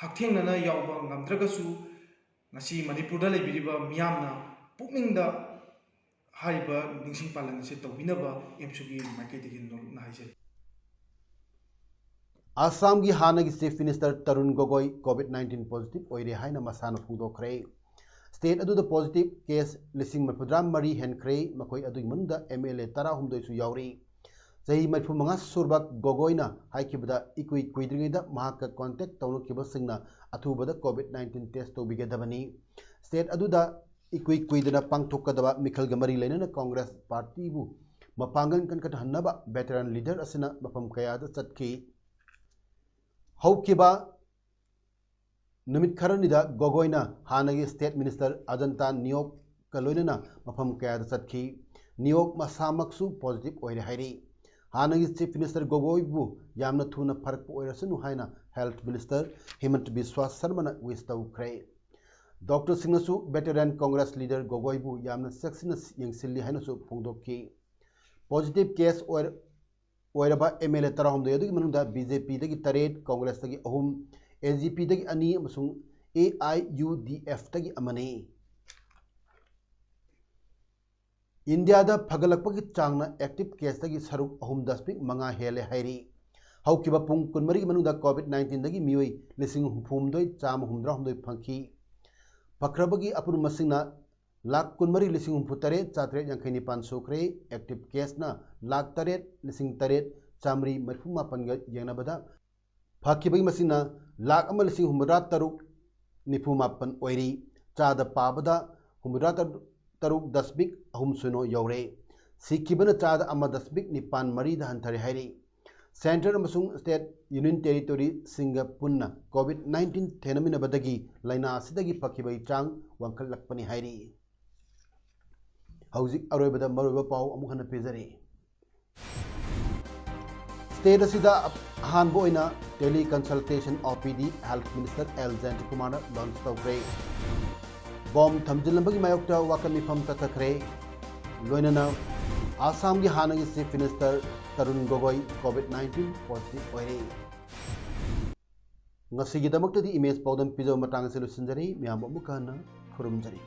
ꯍꯛꯊꯦꯡꯅꯅ ꯌꯥꯎꯕ ꯉꯝꯗ꯭ꯔꯒꯁꯨ, ꯉꯁꯤ ꯃꯅꯤꯄꯨꯔꯗ ꯂꯩꯕꯤꯔꯤꯕ ꯃꯤꯌꯥꯝꯅ ꯄꯨꯛꯅꯤꯡꯗ ꯍꯥꯏꯔꯤꯕ ꯅꯤꯡꯁꯤꯡ ꯄꯥꯂꯟ ꯑꯁꯤ ꯇꯧꯕꯤꯅꯕ ꯑꯦꯝꯁꯨꯒꯤ ꯃꯥꯏꯀꯩꯗꯒꯤ ꯅꯣꯂꯨꯛꯅ ꯍꯥꯏꯖꯔꯤ꯫ ꯑꯁꯥꯝꯒꯤ ꯍꯥꯟꯅꯒꯤ Chief Minister Tarun ꯒꯣꯒꯣꯏ COVID nineteen positive ꯑꯣꯏꯔꯦ ꯍꯥꯏꯅ ꯃꯁꯥꯅ ꯐꯣꯡꯗꯣꯛꯈ꯭ꯔꯦ꯫ State ꯑꯗꯨꯗ positive case ꯂꯤꯁꯤꯡ ꯃꯔꯤꯐꯨꯇꯔꯥ ꯃꯔꯤ ꯍꯦꯟꯈ꯭ꯔꯦ, ꯃꯈꯣꯏ ꯑꯗꯨꯒꯤ ꯃꯅꯨꯡꯗ MLA ꯇꯔꯥꯍꯨꯝꯗꯣꯏꯁꯨ ꯌꯥꯎꯔꯤ꯫ ꯆꯍꯤ ꯃꯔꯤꯐꯨꯃꯉꯥ ꯁꯨꯔꯕ ꯒꯣꯒꯣꯏꯅ ꯍꯥꯏꯈꯤꯕꯗ, ꯏꯀꯨꯏ ꯀꯨꯏꯗ꯭ꯔꯤꯉꯩꯗ ꯃꯍꯥꯛꯀ contact ꯇꯧꯅꯈꯤꯕꯁꯤꯡꯅ ꯑꯊꯨꯕꯗ COVID nineteen test ꯇꯧꯕꯤꯒꯗꯕꯅꯤ꯫ State ꯑꯗꯨꯗ ꯏꯀꯨꯏ ꯀꯨꯏꯗꯅ ꯄꯥꯡꯊꯣꯛꯀꯗꯕ ꯃꯤꯈꯜꯒ ꯃꯔꯤ ꯂꯩꯅꯅ Congress partyꯕꯨ ꯃꯄꯥꯡꯒꯜ ꯀꯟꯈꯠꯍꯟꯅꯕ veteran leader ꯑꯁꯤꯅ ꯃꯐꯝ ꯀꯌꯥꯗ ꯆꯠꯈꯤ꯫ ꯍꯧꯈꯤꯕ ꯅꯨꯃꯤꯠ ꯈꯔꯅꯤꯗ ꯒꯣꯒꯣꯏꯅ ꯍꯥꯟꯅꯒꯤ State Minister ꯑꯖꯟꯇꯥ ꯅꯤꯌꯣꯛꯀ ꯂꯣꯏꯅꯅ ꯃꯐꯝ ꯀꯌꯥꯗ ꯆꯠꯈꯤ꯫ ꯅꯤꯌꯣꯛ ꯃꯁꯥꯃꯛꯁꯨ positive ꯑꯣꯏꯔꯦ ꯍꯥꯏꯔꯤ꯫ ꯍꯥꯟꯅꯒꯤ Chief Minister ꯒꯣꯒꯣꯏꯕꯨ ꯌꯥꯝꯅ ꯊꯨꯅ ꯐꯔꯛꯄ ꯑꯣꯏꯔꯁꯅꯨ ꯍꯥꯏꯅ Health Minister ꯍꯤꯃꯟꯇ ꯕꯤꯁ꯭ꯋꯥ ꯁꯔꯃꯅ wish ꯇꯧꯈ꯭ꯔꯦ꯫ Doctorꯁꯤꯡꯅꯁꯨ veteran Congress leader ꯒꯣꯒꯣꯏꯕꯨ ꯌꯥꯝꯅ ꯆꯦꯛꯁꯤꯟꯅ ꯌꯦꯡꯁꯤꯜꯂꯤ ꯍꯥꯏꯅꯁꯨ ꯐꯣꯡꯗꯣꯛꯈꯤ꯫ Positive case ꯑꯣꯏꯔ-, ꯑꯣꯏꯔꯕ MLA ꯇꯔꯥꯍꯨꯝꯗꯣꯏ ꯑꯗꯨꯒꯤ ꯃꯅꯨꯡꯗ BJPꯗꯒꯤ ꯇꯔꯦꯠ, Congressꯇꯒꯤ ꯑꯍꯨꯝ, AGPꯗꯒꯤ ꯑꯅꯤ ꯑꯃꯁꯨꯡ AIUDFꯇꯒꯤ ꯑꯃꯅꯤ꯫ ꯏꯟꯗꯤꯌꯥꯗ ꯐꯒꯠꯂꯛꯄꯒꯤ ꯆꯥꯡꯅ active caseꯇꯒꯤ ꯁꯔꯨꯛ ꯑꯍꯨꯝ ꯗꯁꯃꯤꯛ ꯃꯉꯥ ꯍꯦꯜꯂꯦ ꯍꯥꯏꯔꯤ꯫ ꯍꯧꯈꯤꯕ ꯄꯨꯡ ꯀꯨꯟꯃꯔꯤꯒꯤ ꯃꯅꯨꯡꯗ COVID nineteenꯗꯒꯤ ꯃꯤꯑꯣꯏ ꯂꯤꯁꯤꯡ ꯍꯨꯝꯐꯨꯍꯨꯝꯗꯣꯏ ꯆꯥꯝꯃ ꯍꯨꯝꯗ꯭ꯔꯥꯍꯨꯝꯗꯣꯏ ꯐꯪꯈꯤ꯫ ꯐꯈ꯭ꯔꯕꯒꯤ ꯑꯄꯨꯟꯕ ꯃꯁꯤꯡꯅ ꯂꯥꯈ ꯀꯨꯟꯃꯔꯤ ꯂꯤꯁꯤꯡ ꯍꯨꯝꯐꯨ ꯇꯔꯦꯠ ꯆꯥꯇ꯭ꯔꯦꯠ ꯌꯥꯡꯈꯩ ꯅꯤꯄꯥꯟ ꯁꯨꯈ꯭ꯔꯦ꯫ Active caseꯅ ꯂꯥꯈ ꯇꯔꯦꯠ ꯂꯤꯁꯤꯡ ꯇꯔꯦꯠ ꯆꯥꯃꯔꯤ ꯃꯔꯤꯐꯨ ꯃꯥꯄꯟꯒ ꯌꯦꯡꯅꯕꯗ ꯐꯈꯤꯕꯒꯤ ꯃꯁꯤꯡꯅ ꯂꯥꯈ ꯑꯃ ꯂꯤꯁꯤꯡ ꯍꯨꯝꯐꯨꯇꯔꯥ ꯇꯔꯨꯛ ꯅꯤꯐꯨ ꯃꯥꯄꯟ ꯑꯣꯏꯔꯤ꯫ ꯆꯥꯗ ꯄꯥꯕꯗ ꯍꯨꯝꯐꯨꯇꯔꯥ ꯇꯔꯨꯛ ꯗꯁꯃꯤꯛ ꯑꯍꯨꯝ ꯁꯤꯅꯣ ꯌꯧꯔꯦ꯫ ꯁꯤꯈꯤꯕꯅ ꯆꯥꯗ ꯑꯃ ꯗꯁꯃꯤꯛ ꯅꯤꯄꯥꯟ ꯃꯔꯤꯗ ꯍꯟꯊꯔꯦ ꯍꯥꯏꯔꯤ꯫ Centre ꯑꯃꯁꯨꯡ State Union Territoryꯁꯤꯡꯒ ꯄꯨꯟꯅ COVID nineteen ꯊꯦꯡꯅꯃꯤꯟꯅꯕꯗꯒꯤ ꯂꯥꯏꯅꯥ ꯑꯁꯤꯗꯒꯤ ꯐꯈꯤꯕꯒꯤ ꯆꯥꯡ ꯋꯥꯡꯈꯠꯂꯛꯄꯅꯤ ꯍꯥꯏꯔꯤ꯫ ꯍꯧꯖꯤꯛ ꯑꯔꯣꯏꯕꯗ ꯃꯔꯨꯑꯣꯏꯕ ꯄꯥꯎ ꯑꯃꯨꯛ ꯍꯟꯅ ꯄꯤꯖꯔꯤ꯫ State ꯑꯁꯤꯗ ꯑꯍꯥꯟꯕ ꯑꯣꯏꯅ tele consultation O P D Health Minister L Jayantakumarꯅ launch ꯇꯧꯈ꯭ꯔꯦ꯫ Bomb ꯊꯝꯖꯤꯜꯂꯝꯕꯒꯤ ꯃꯥꯌꯣꯛꯇ ꯋꯥꯀꯠ ꯃꯤꯐꯝ ꯆꯠꯊꯈ꯭ꯔꯦ꯫ ꯂꯣꯏꯅꯅ ꯑꯁꯥꯝꯒꯤ ꯍꯥꯟꯅꯒꯤ Chief Minister Tarun ꯒꯣꯒꯣꯏ COVID nineteen positive ꯑꯣꯏꯔꯦ꯫ ꯉꯁꯤꯒꯤꯗꯃꯛꯇꯗꯤ ꯏꯃꯦꯖ ꯄꯥꯎꯗꯝ ꯄꯤꯖꯕ ꯃꯇꯥꯡ ꯑꯁꯤ ꯂꯣꯏꯁꯤꯟꯖꯔꯦ꯫ ꯃꯌꯥꯝꯕꯨ ꯑꯃꯨꯛꯀ ꯍꯟꯅ ꯈꯨꯔꯨꯝꯖꯔꯤ꯫